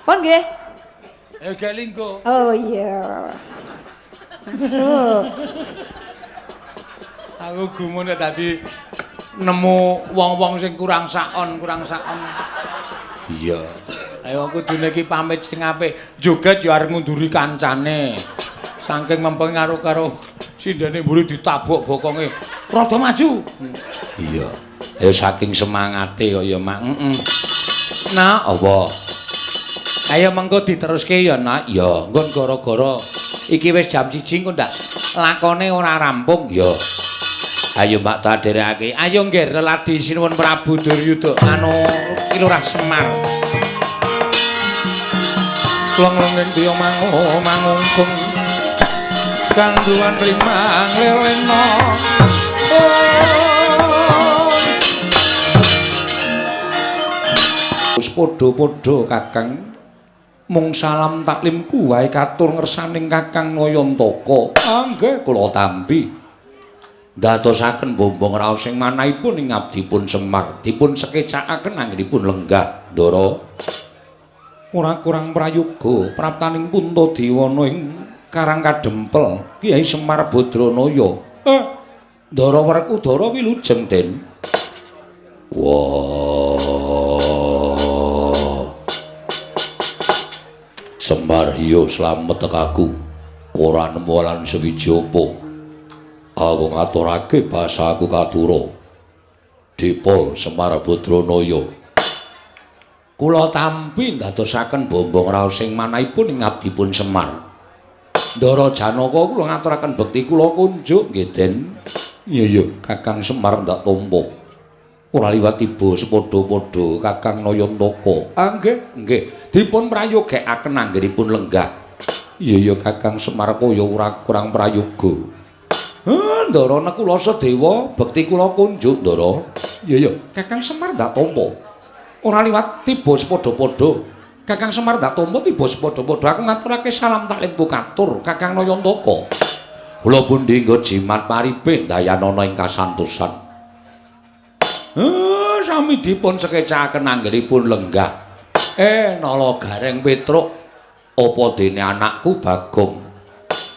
Pun nggih. Gak linggo. Oh iya. Masuk. Aku gumun nek dadi nemu wong-wong sing kurang sakon, kurang sakon. Iya. Ayo kudune iki pamit sing apik. Joget ya arep ngunduri kancane. Saking mempeng karo sindene mburi ditabuk bokonge. Rada maju. Iya. Ayo saking semangate kok ya, Mak. Heeh. Nah, apa? Ayo mengko diteruske ya, Nak. Ya, nggon gara-gara iki wis jam 1 engko ndak lakone ora rampung ya. Ayo Mak tak dherekake. Ayo nggih reladi sinuwun Prabu Duryuda anu Ki Lurah Semar. Klong-klong ing mangungkung kanduan rimang lelena. Wis padha-padha Kakang. Mung salam taklimku wae katur ngersaning Kakang Nayantaka. Ah nggih kula tampi. Ndadosaken bombong raos sing manahipun ing abdipun Semar dipun sekecakaken anggenipun lenggah Ndara. Ora kurang prayoga praptaning Puntadewana ing Karang Kadempel Kyai Semar Badranaya. Ndara Werkudara wilujeng Den. Wah. Semar hiyo slamet tekaku. Ora nemu lan sewiji apa. Aku ngaturake basaku katura. Dipol Semar Badranaya. Kula tampi ndadosaken bombong raos sing manahipun ing abdipun Semar. Ndara Janaka kula ngaturaken bekti kula kunjuk nggih Den. Iya iya Kakang Semar ndak tampa. Ora liwat tiba sepadha-padha Kakang Nayantaka. Ah nggih nggih dipun prayogekaken anggenipun lenggah. Iya iya Kakang Semar kaya ora kurang prayoga. Ndara Nakula Sadewa bekti kula kunjuk Ndara. Iya iya Kakang Semar ndak tampa. Ora liwat tiba sepadha-padha. Kakang Semar ndak tampa tiba sepadha-padha. Aku ngaturake salam taklimku katur Kakang Nayantaka. Kula pundi nggo jimat paripe ndayanana ing kasantosan. Sami dipun sekecakaken anggenipun lenggah. Nala Gareng Petruk apa dene anakku Bagong.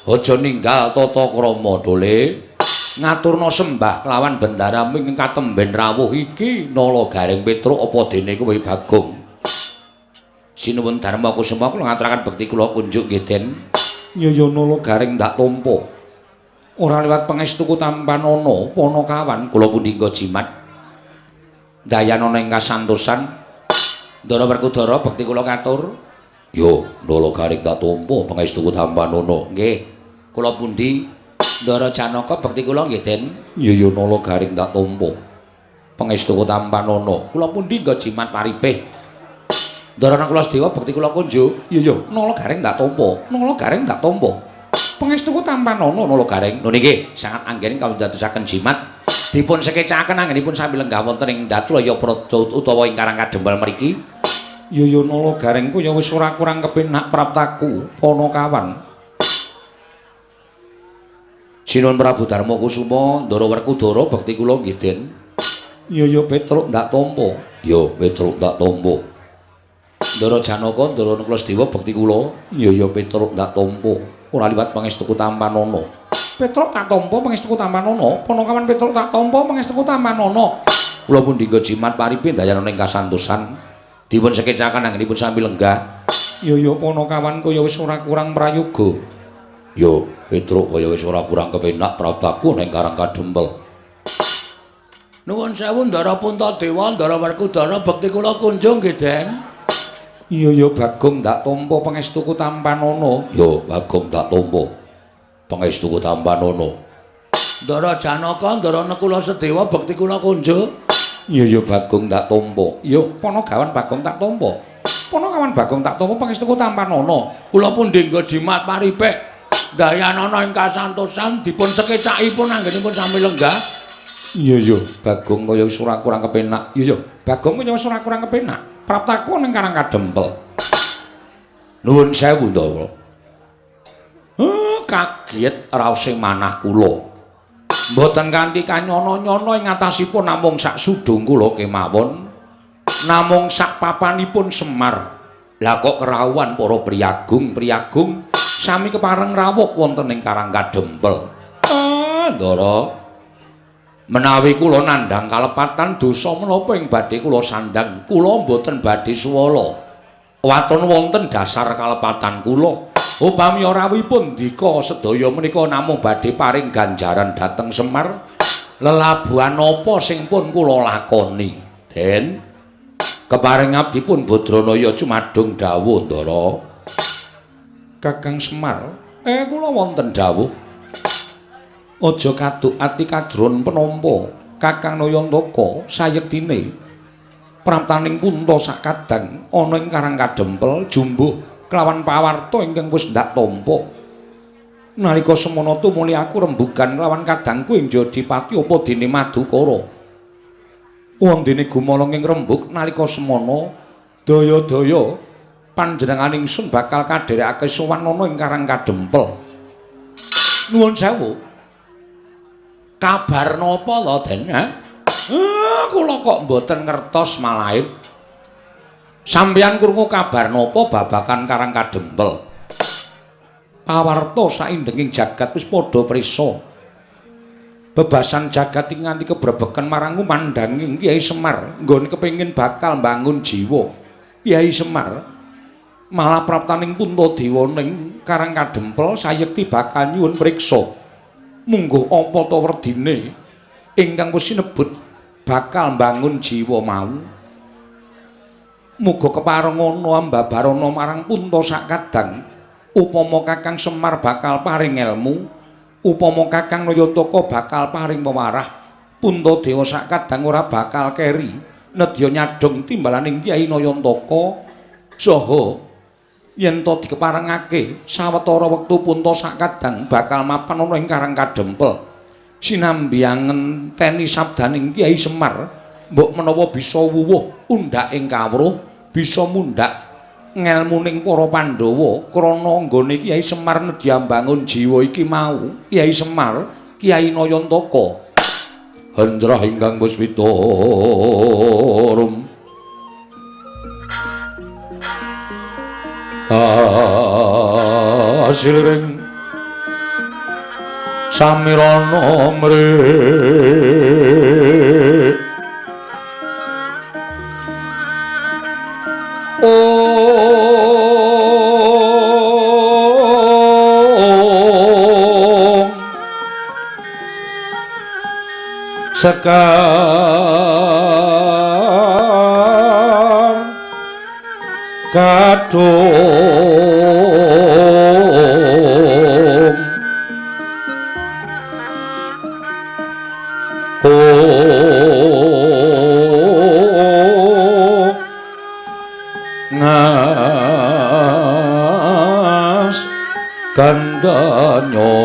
Aja ninggal tata krama dole. Ngaturna sembah kelawan bendara ing katemben rawuh iki Nala Gareng Petruk apa dene kowe Bagong. Sinuwun Darma Kusuma kula ngaturaken bekti kula kunjuk nggih Den. Iya Nala Gareng ndak tampa. Ora liwat pangestuku tampanana panakawan kula pundi nggo jimat. Dayanana ing kasantosan. Ndara Werkudara bekti kula katur. Yo Nala Gareng ndak tampa pangestuku tampanana. Nggih. Kula pundi Ndara Janaka bekti kula nggih Den. Iya iya Nala Gareng ndak tampa pangestuku tampanana. Kula pundi nggo jimat paripih. Ndara Nakula Sadewa bekti kula kunjuk. Iya iya Nala Gareng ndak tampa. Nala Gareng ndak tampa pangestuku tampanana Nala Gareng. Lho niki sangat anggen kawula jimat. Dipun sekecakaken anggenipun sami lenggah wonten ing Datulaya Praja utawa ing Karang Kadempel mriki. Iya iya Nala Garengku ya wis ora kurang kepenak praptaku panakawan. Sinuwun Prabu Darma Kusuma Ndara Werkudara bekti kula nggih Den. Iya iya Petruk ndak tampa. Ya Petruk ndak tampa. Ndara Janaka Ndara Nakula Sadewa bekti kula. Iya iya Petruk ndak tampa. Ora liwat pangestuku tampanana. Petruk tak tampa pangestuku tampanana. Panakawan Petruk tak tampa pangestuku tampanana. Kula pundi nggo jimat paripe ndayanana ing kasantosan. Dipun sekecaken anggenipun sami lenggah. Iya iya panakawan kaya wis ora kurang prayoga. Yo Petruk kaya wis ora kurang kepenak praptaku ning Karang Kadempel. Nuwun sewu Ndara Puntadewa, Ndara Werkudara bekti kula kunjung nggih Den. Iya iya Bagong ndak tampa pangestuku tampanana. Yo Bagong ndak tampa pangestuku tampanana. Ndara Janaka, Ndara Nakula Sadewa bekti kula kunjuk. Iya iya Bagong ndak tampa. Yo panagawan Bagong tak tampa. Panakawan Bagong tak tampa pangestuku tampanana. Kula pundi nggo jimat paripek. Dayanana ing kasantosan dipun sekecakipun anggenipun sami lenggah. Iya iya Bagong kaya wis ora kurang kepenak. Iya iya Bagong kaya wis ora kurang kepenak. Praptaku ning Karang Kadempel. Nuwun sewu Ndara. Kaget raos sing manah kula. Mboten kanthi kanyono-nyono ing atasipun namung sak sudung kula kemawon. Namung sak papanipun Semar. Lah kok kerawuhan para priyagung-priyagung sami kepareng rawuh wonten ing Karang Kadempel. Ah, Ndara. Menawi kula nandhang kalepatan dosa menapa ing badhe kula sandhang, kula mboten badhe suwala. Waton wonten dasar kalepatan kula. Upami rawuhipun ndika sedaya menika namung badhe paring ganjaran dhateng Semar, lelabuhan napa sing pun kula lakoni? Den keparing abdipun Badranaya cumadung dawuh, Ndara. Kakang Semar, kula wonten dawuh. Aja kaduk ati kajron penampa Kakang Nayantaka sayektine praptaning punta sakadang ana ing Karang Kadempel jumbuh kelawan pawarta ingkang wis ndak tampa. Nalika semana tumuli aku rembugan kelawan kadangku ing Jodipati apa dene Madukara. Wondene gumaleng ing rembug nalika semana daya-daya panjenengan ingsun bakal kadherekake sowan ana ing Karang Kadempel. Nuwun sewu. Kabar napa lho, Den? Kula kok mboten ngertos malahe. Sampeyan krungu kabar napa babagan Karang Kadempel? Pawarta saindenging jagat wis padha prisa. Bebasan jagat iki nganti kebrebeken marang ngumandhanging Kyai Semar, nggone kepengin bakal mbangun jiwa. Kyai Semar malah praptaning Puntadewa ning Karang Kadempel sayekti bakal nyuwun priksa. Mungguh apa ta werdine ingkang wis sinebut bakal mbangun jiwa mau. Muga kepareng ana ambabarana marang punta sakadang, upama Kakang Semar bakal paring elmu, upama Kakang Nayantaka bakal paring pewarah, Puntadewa sakadang ora bakal keri nedya nyadhong timbalaning Kyai Nayantaka. Saha yen to dikeparengake sawetara wektu punta sakadang bakal mapan ana ing Karang Kadempel. Sinambi ngenteni sabdaning Kyai Semar, mbok menawa bisa wuwuh undhak ing kawruh, bisa mundhak ngelmuning para Pandhawa krana nggone Kyai Semar nedya mbangun jiwa iki mau. Kyai Semar, Kyai Nayantaka. Hendrah ingkang puspita rum asiliring samirana mri om sekar kadung ngas gandanyo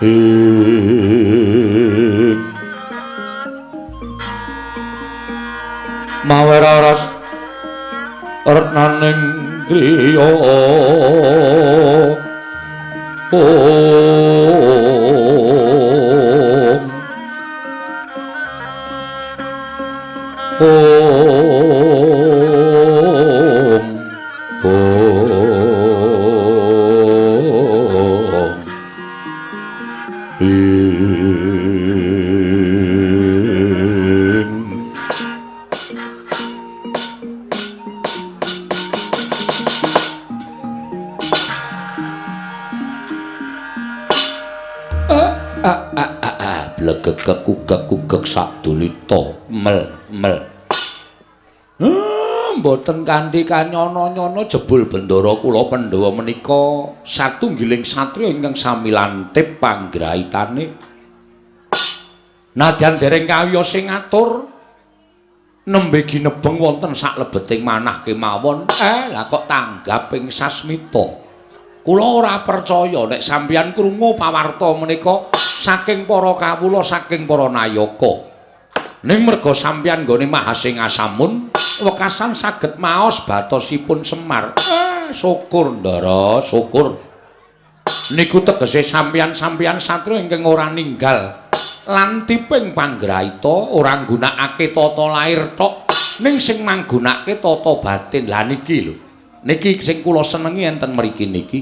ing maweraras retnaning driya om om om ing. Blegegek kugek-kugek sadulita mel mel. Mboten kanthi kanyono-nyono jebul bendara kula Pandhawa menika satunggiling satriya ingkang sami lantip panggraitane. Nadyan dereng kawiyos sing ngatur nembe ginebeng wonten saklebeting manah kemawon. Lah kok tanggap ing sasmita. Kula ora percaya nek sampeyan krungu pawarta menika saking para kawula, saking para nayaka. Ning merga sampeyan nggone Mahasingasamun wekasan saged maos batosipun Semar. Syukur Ndara, syukur. Niku tegese sampeyan-sampeyan satriya ingkang ora ninggal lantiping panggraita, ora nggunakake tata lair tok, ning sing manggunakake tata batin. Lah niki lho. Niki sing kula senengi enten mriki niki.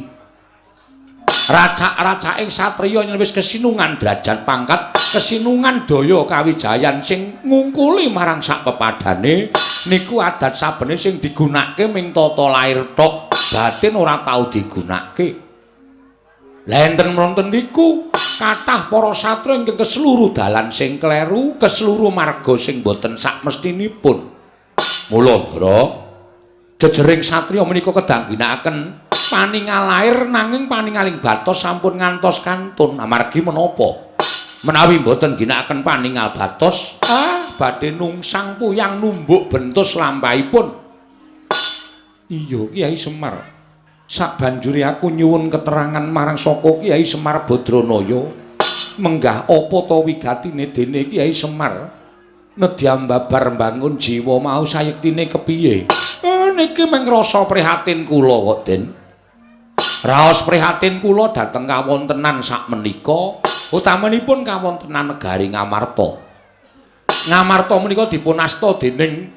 Racak-racaking satriya yen wis kesinungan derajat pangkat, kesinungan daya kawijayan sing ngungkuli marang sak pepadane, niku adat sabene sing digunakake ming tata lair tok, batin ora tau digunakake. Lah enten wonten niku kathah para satriya ingkang keseluruh dalan sing kleru, keseluruh marga sing boten sakmestinipun. Mula Ndara, jejering satriya menika kedah ngginakaken paningal lair nanging paningaling batos sampun ngantos kantun. Amargi menapa? Menawi mboten ngginakaken paningal batos, badhe nungsang puyang numbuk bentus lampahipun. Iya, Kyai Semar. Sabanjure aku nyuwun keterangan marang saka Kyai Semar Badranaya. Menggah apa ta wigatine dene Kyai Semar nedya babar mbangun jiwa mau sayektine kepiye? Niki mung rasa prihatin kula kok, Den. Raos prihatin kula dhateng kawontenan sakmenika, utamanipun kawontenan negari Ngamarta. Ngamarta menika dipun asta dening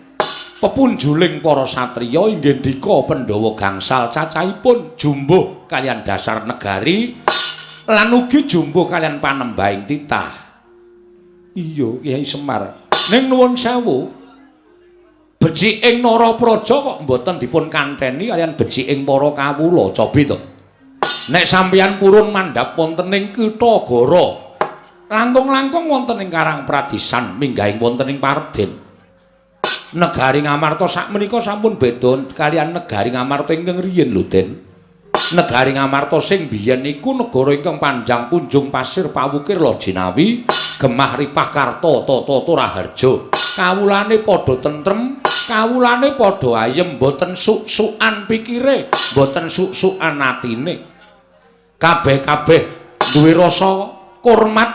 pepunjuling para satriya inggih ndika Pandhawa gangsal cacahipun jumbuh kaliyan dasar negari lan ugi jumbuh kaliyan panembahing titah. Iya, Kyai Semar. Ning nuwun sewu, beciking Narapraja kok mboten dipun kanteni kaliyan beciking para kawula. Cobi to. Nek sampeyan purun mandhap wonten ing Kitha Gara, langkung-langkung wonten ing Karang Pradisan minggahing wonten ing Parden. Negari Ngamarta sakmenika sampun beda kaliyan negari Ngamarta ingkang riyin lho, Den. Negari Ngamarta sing biyen niku negara ingkang panjang punjung pasir pawukir Lojinawi, gemah ripah karta tata raharja. Kawulane padha tentrem, kawulane padha ayem, mboten suk-sukan pikire, mboten suk-sukan atine. Kabeh-kabeh duwe rasa hormat,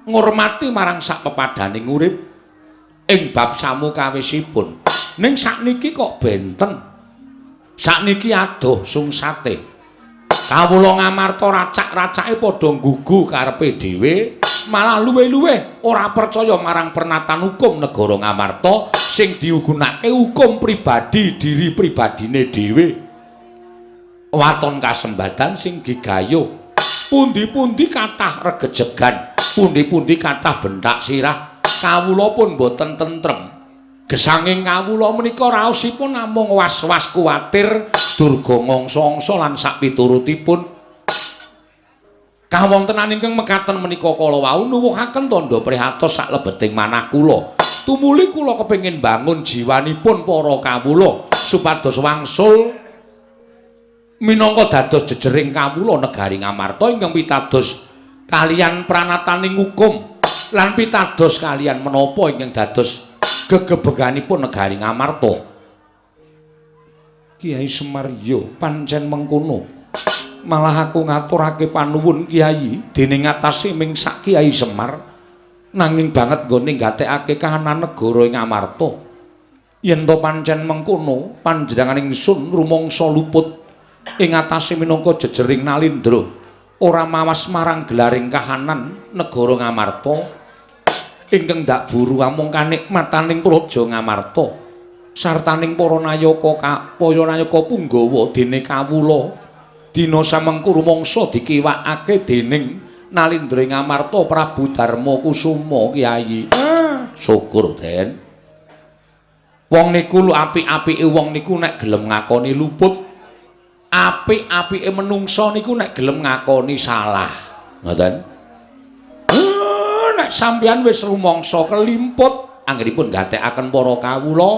ngurmati marang sak pepadaning urip ing bab samukawisipun. Ning sakniki kok benten. Sakniki adoh sungsate. Kawula Ngamarta racak-racake padha nggugu karepe dhewe, malah luwih-luwih ora percaya marang pernatan hukum negara Ngamarta sing diugunake hukum pribadi diri pribadine dhewe. Waton kasembadan sing gigayuh, pundi-pundi kathah regejegan, pundi-pundi kathah bentak sirah. Kawula pun boten tentrem. Gesanging kawula menika raosipun namung was-was kuwatir durga ngangsa-angsa lan sakpiturutipun. Kawontenan ingkang mekaten menika kala wau nuwuhaken tandha prihatos saklebeting manah kula. Tumuli kula kepengin bangun jiwanipun para kawula supados wangsul minangka dados jejering kawula negari Ngamarta ingkang pitados kaliyan pranataning hukum lan pitados kaliyan menapa ingkang dados gegebeganipun negari Ngamarta. Kyai Semar, yo pancen mengkono. Malah aku ngaturake panuwun Kyai dene ngatasi ming sak Kyai Semar, nanging banget nggone nggatekake kahanan negara ing Ngamarta. Yen to pancen mengkono, panjenengan ingsun rumangsa luput ing atase minangka jejering Nalindra, ora mawas marang gelaring kahanan negara Ngamarta ingkang ndak buru amung kanikmataning praja Ngamarta sartaning para nayaka para nayaka punggawa dene kawula dina samengku rumangsa dikiwakake dening Nalindra Ngamarta Prabu Darma Kusuma. Kyai, syukur Den. Wong niku lho apik-apike wong niku nek gelem ngakoni luput, apik-apike menungsa niku nek gelem ngakoni salah. Ngoten. Nek sampeyan wis rumangsa kelimput anggenipun gathekaken para kawula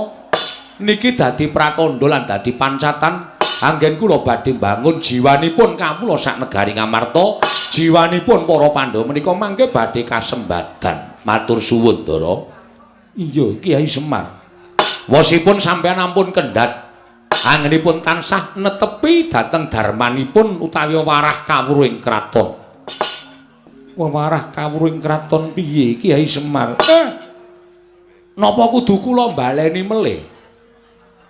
niki dadi pratandha lan dadi pancatan anggen kula badhe mbangun jiwanipun kawula sak negari Ngamarta, jiwanipun para Pandhawa menika mangke badhe kasembadan. Matur suwun, Ndara. Iya, Kyai Semar. Wosipun sampeyan ampun kendhat, anggenipun tansah netepi dhateng darmanipun utawi warah kawruhing kraton. Wewarah kawruhing kraton piye Kyai Semar? Napa kudu kula baleni melih?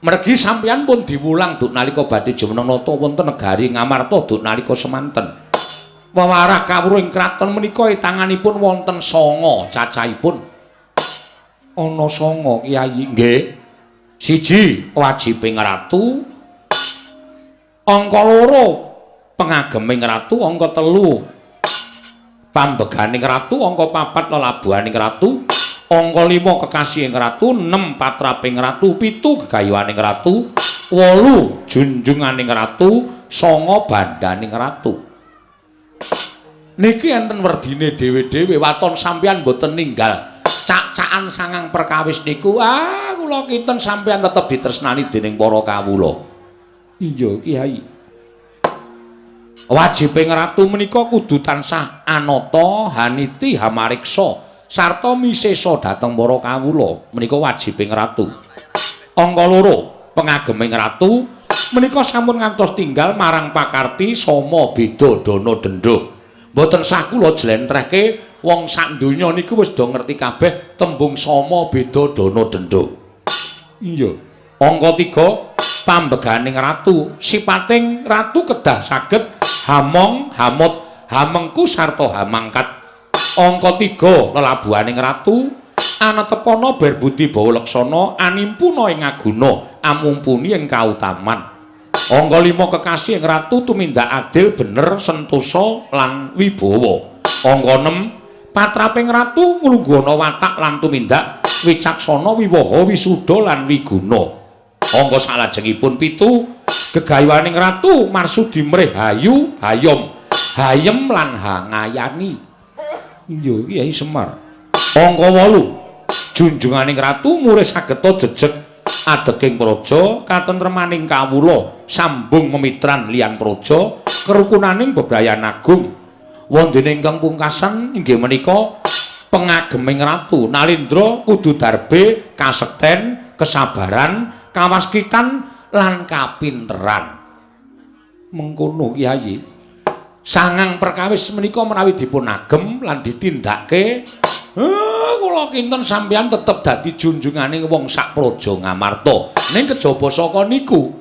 Mergi sampeyan pun diwulang duk nalika badhe jumeneng nata wonten negari Ngamarta duk nalika semanten. Wewarah kawruh ing kraton menika tanganipun wonten 9 cacahipun. Ana 9 Kyai. Nggih. 1 wajibing ratu, angka 2 pengageming ratu, angka 3 pambeganing ratu, angka 4 lelabuhaning ratu, angka 5 kekasihing ratu, 6 patraping ratu, 7 gegayuhaning ratu, 8 junjunganing ratu, 9 bandaning ratu. Niki enten werdine dhewe-dhewe, waton sampeyan mboten ninggal cak-cakan sangang perkawis niku, ah kula kinten sampeyan tetep ditresnani dening para kawula. Iya Kyai. Wajibing ratu menika kudu tansah anata, haniti, hamariksa sarta misesa dhateng para kawula. Menika wajibing ratu. Angka 2, pengageming ratu menika sampun ngantos tinggal marang pakarti sama beda dana denda. Mboten sah kula jlentrehke wong sak donya niku wis do ngerti kabeh tembung sama beda dana denda. Iya. Angka 3, pambeganing ratu. Sipating ratu kedah saged hamong, hamut, hamengku sarta hamangkat. Angka 3, lelabuhaning ratu anetepana berbudi bawa laksana animpuna ing aguna amumpuni ing kautaman. Angka 5, kekasih ing ratu tumindak adil, bener, sentosa lan wibawa. Angka 6, patraping ratu nglungguhana watak lan tumindak wicaksana, wiwaha, wisuda lan wiguna. Angka salajengipun 7, gegayuhaning ratu marsudi mrih hayu, hayom, hayem lan hangayani. Iya Kyai Semar. Angka 8, junjunganing ratu murih sageta jejeg adeking praja, katentremaning kawula, sambung memitran liyan praja, kerukunaning bebrayan agung. Wondene ingkang pungkasan inggih menika pengageming ratu. Nalindra kudu darbe kasekten, kesabaran, kawaskitan lan kapinteran. Mengkono Kyai. Sangang perkawis menika menawi dipun agem lan ditindakke, kula kinten sampeyan tetep dadi junjungane wong sak praja Ngamarta. Ning kejaba saka niku,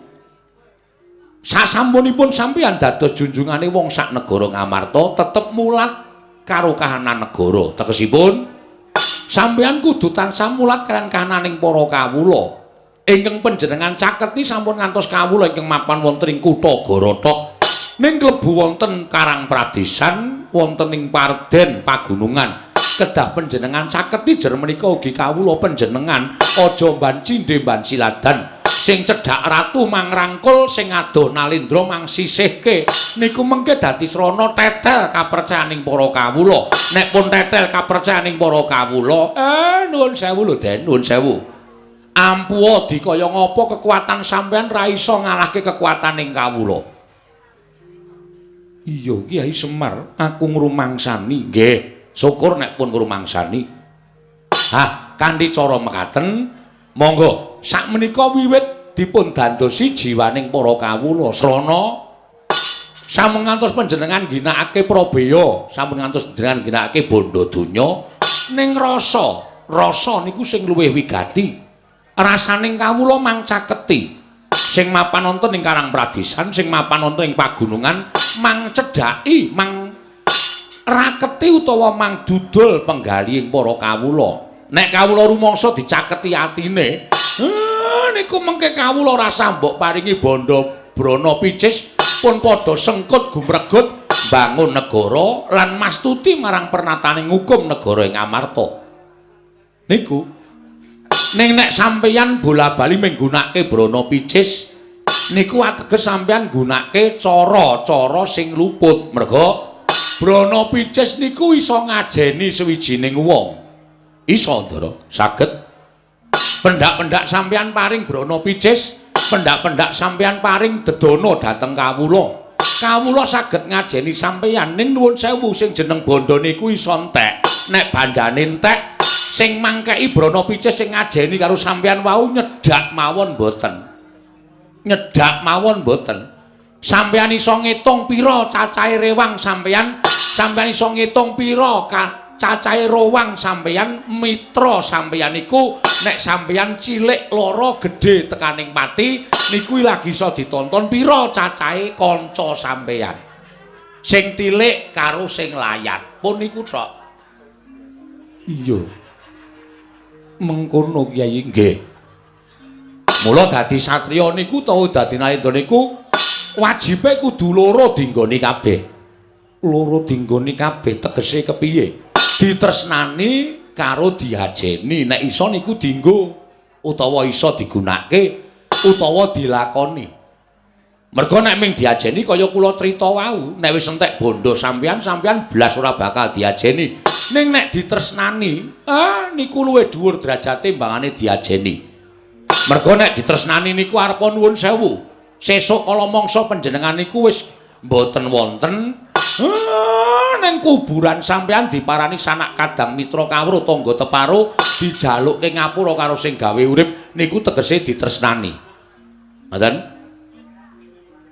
sasampunipun sampeyan dados junjungane wong sak negara Ngamarta, tetep mulat karo kahanan negara. Tegesipun sampeyan kudu tansah mulat kaliyan kahananing para kawula. Ingkang panjenengan caketi sampun ngantos kawula ingkang mapan wonten ing kutha Gorotok, ning klebu wonten Karang Pradesan, wonten ing Parden pagunungan. Kedah panjenengan caketi jer menika ugi kawula panjenengan aja mban cindhe mban siladan. Sing cedhak ratu mangrangkul, sing adoh Nalindra mangsisihke. Niku mengke dadi srana tetel kapercayaning para kawula. Nek pun tetel kapercayaning para kawula, nuwun sewu lho Den, nuwun sewu. Ampuha dikaya ngapa kekuatan sampeyan ra iso ngalahke kekuataning kawula. Iya Kyai Semar, aku ngrumangsani. Nggih, syukur nek pun ngrumangsani. Hah, kanthi cara mekaten, monggo sakmenika wiwit dipun dandosi jiwaning para kawula. Srana sampun ngantos panjenengan ginakake prabeya, sampun ngantos panjenengan ginakake bondo donya, ning rasa, rasa niku sing luwih wigati. Rasaning kawula mangcaketi. Sing mapan wonten ing Karang Pradesan, sing mapan wonten ing pagunungan, mang cedhaki, mang raketi utawa mang dudul penggalihing para kawula. Nek kawula rumangsa dicaketi atine, niku mengke kawula rasa mbok paringi bondo brana picis pun padha sengkut gumregut bangun negara lan mastuti marang pernataning hukum negara ing Amarta. Niku ning nek sampeyan bola-bali menggunakake brana picis niku ateges sampeyan nggunakake cara-cara sing luput. Merga brana picis niku iso ngajeni sawijining wong. Iso, Ndara, saged. Pendak-pendak sampeyan paring brana picis, pendak-pendak sampeyan paring dedana dhateng kawula. Kawula saged ngajeni sampeyan, ning nuwun sewu sing jeneng bondo niku iso entek. Nek bandane entek, sing mangkeki brana picis sing ngajeni karo sampeyan wau nyedak mawon mboten. Nyedak mawon mboten. Sampeyan iso ngitung pira cacahe rewang sampeyan, sampeyan iso ngitung pira cacahe rowang sampeyan, mitra sampeyan niku nek sampeyan cilik lara gedhe tekaning pati niku lagi iso ditonton pira cacahe kanca sampeyan. Sing tilik karo sing layat. Pun niku tok. Iya. Mengkono Kyai nggih. Mula dadi satriya niku utawa dadi nalendra niku wajibe kudu loro dinggoni kabeh. Loro dinggoni kabeh tegese kepiye? Ditresnani karo diajeni. Nek iso niku dinggo utawa iso digunakake utawa dilakoni. Mergo nek ming diajeni kaya kula crita wau, nek wis entek bondo sampeyan, sampeyan blas ora bakal diajeni. Ning nek ditresnani, niku luwih dhuwur derajate mbangane diajeni. Mergo nek ditresnani niku arepa nuwun sewu. Sesuk kala mangsa panjenengan niku wis mboten wonten ning kuburan sampeyan diparani sanak kadang mitra kawruh tangga teparo dijalukke ngapura karo sing gawe urip niku tegese ditresnani. Ngoten?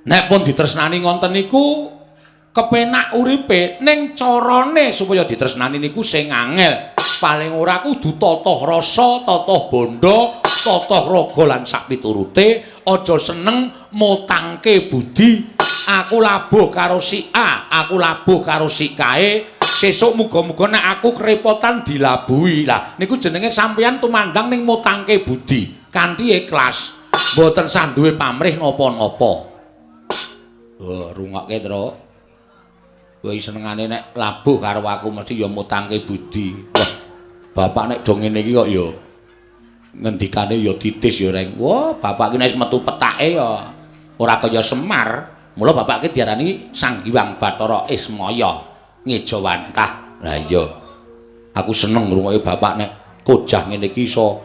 Nek pun ditresnani ngonten niku kepenak uripe, ning carane supaya ditresnani niku sing angel. Paling ora kudu tata rasa, tata bandha, tata raga lan sakpiturute, aja seneng motangke budi. Aku labuh karo si A, aku labuh karo si kae, sesuk muga-muga nek aku kerepotan dilabuhi. Lah niku jenenge sampeyan tumandang ning motangke budi kanthi ikhlas. Mboten sah duwe pamrih napa-napa. Oh, rungokke, Tru. Kowe senengane nek labuh karo aku mesti ya mutangke budi. Wah, bapak nek do ngene iki kok ya ngendikane ya titis ya, Reng. Wah, bapak iki nek wis metu petake ya ora kaya Semar. Mula bapak iki diarani Sang Hyang Bathara Ismaya ngejawantah. Lah iya. Aku seneng ngrungokke bapak nek kojah ngene iki iso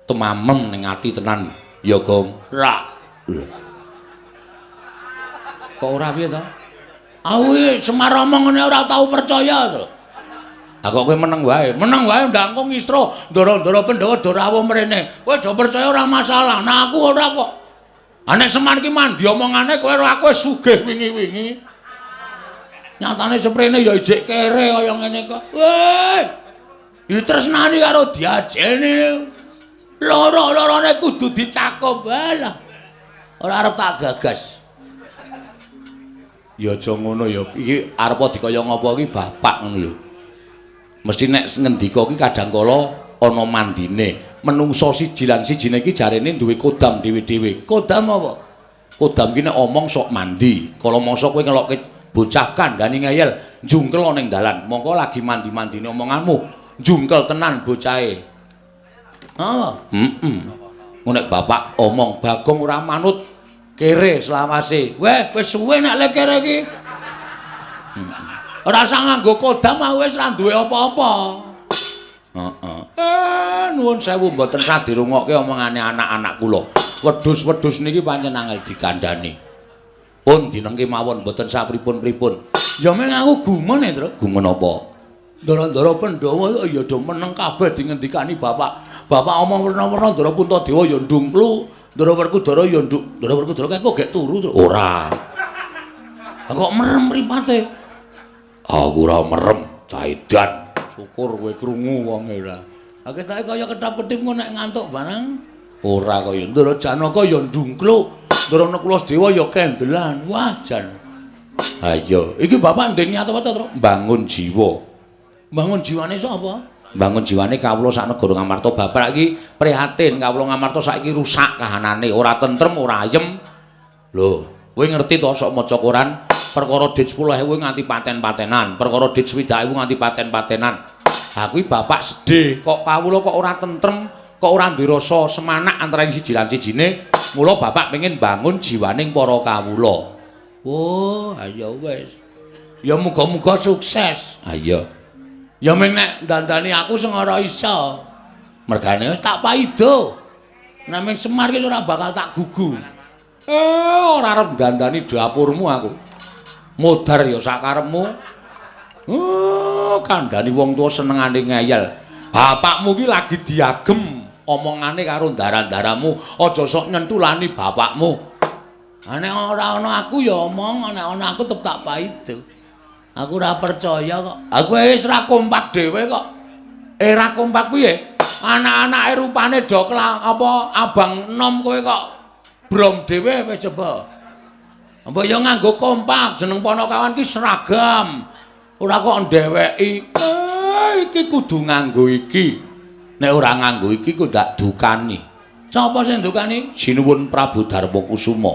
temamem ning ati tenan. Ya, Gong. Ra. Kok ora piye to? Aku iki Semar omong ngene ora tau percaya to. Lah kok kowe meneng wae. Meneng wae ndang kok ngisro ndara-ndara Pandhawa do rawuh mrene. Kowe do percaya ora masalah. Nah aku ora kok. Ah nek Semar ki mandi omongane kowe ora aku wis sugih wingi-wingi. Nyatane seprene ya ijik kere kaya ngene kok. Weh. Ditresnani karo diajeni. Loro-lorone kudu dicakup. Walah. Ora arep tak gagas. Ya aja ngono ya. Iki arepa dikaya ngapa iki bapak ngono lho. Mesti nek ngendika iki kadang kala ana mandine. Menungso siji lan sijine iki jarene duwe kodam dhewe-dhewe. Kodam apa? Kodam iki nek omong sok mandi. Kala mangsa kowe ngelokke bocah kandhani ngeyel, njungkel ning dalan. Mongko lagi mandi-mandine omonganmu, njungkel tenan bocahe. Ah, heeh. Nek bapak omong Bagong ora manut kere selawase. Weh, wis suwe nek le kere iki. Ora usah nganggo kodam wis ora duwe apa-apa. Heeh. Nuwun sewu mboten sah dirungokke omongane anak-anak kula. Wedhus-wedhus niki pancen angel dikandhani. Pun dinengke mawon mboten sah pripun-pripun. Ya meng aku gumun e, Tru. Gumun apa? Ndara-ndara Pandhawa ya do meneng kabeh dingendikani bapak. Bapak omong werna-werna Ndara Puntadewa ya ndungklu. Ndara Werkudara ya nduk, Ndara Werkudara kae kok gek turu to? Ora. Kok merem mripate? Aku ora merem, caidan. Syukur kowe krungu wonge ora. Ha ketoke kaya ketap-ketip ngono nek ngantuk barang. Ora kaya Ndara Janaka ya ndungkluk, Ndara Nakula Sadewa ya kendelan. Wah, jan. Ha iya, iki bapak ndek niat apa to, Tru? Mbangun jiwa. Mbangun jiwane sapa? Mbangun jiwane kawula sak negara Ngamarta. Bapak iki prihatin kawula Ngamarta saiki rusak kahanane, ora tentrem, ora ayem. Lho, kowe ngerti to sok maca koran perkara dit 10.000 nganti paten-patenan, perkara dit 60.000 nganti paten-patenan. Ha kuwi bapak sedih, kok kawula kok ora tentrem, kok ora duwe rasa semanak antaraning siji lan sijine. Mula bapak pengen bangun jiwaning para kawula. Oh, ayo wis. Ya muga-muga sukses. Ha iya. Ya ming nek dandani aku sing ora iso. Mergane wis tak paido. Nek ming Semar ki ora bakal tak gugu. Ora arep dandani dapurmu aku. Modar ya sakarepmu. Kandhani wong tuwa senengane ngeyel. Bapakmu ki lagi diagem omongane karo ndara-ndaramu, aja sok nyentulani bapakmu. Nek ora ana aku ya omong, nek ana aku tetep tak paido. Aku ora percaya kok. Aku wis ora kompak dhewe kok. Ora kompak piye? Anak-anake rupane do apa abang enom kowe kok brom dhewe wis coba. Mbok ya nganggo kompak, jeneng Panakawan ki seragam. Ora kok ndeweki. Eh, iki kudu nganggo iki. Nek ora nganggo iki kok ndak dukani. Sapa sing dukani? Sinuwun Prabu Darma Kusuma.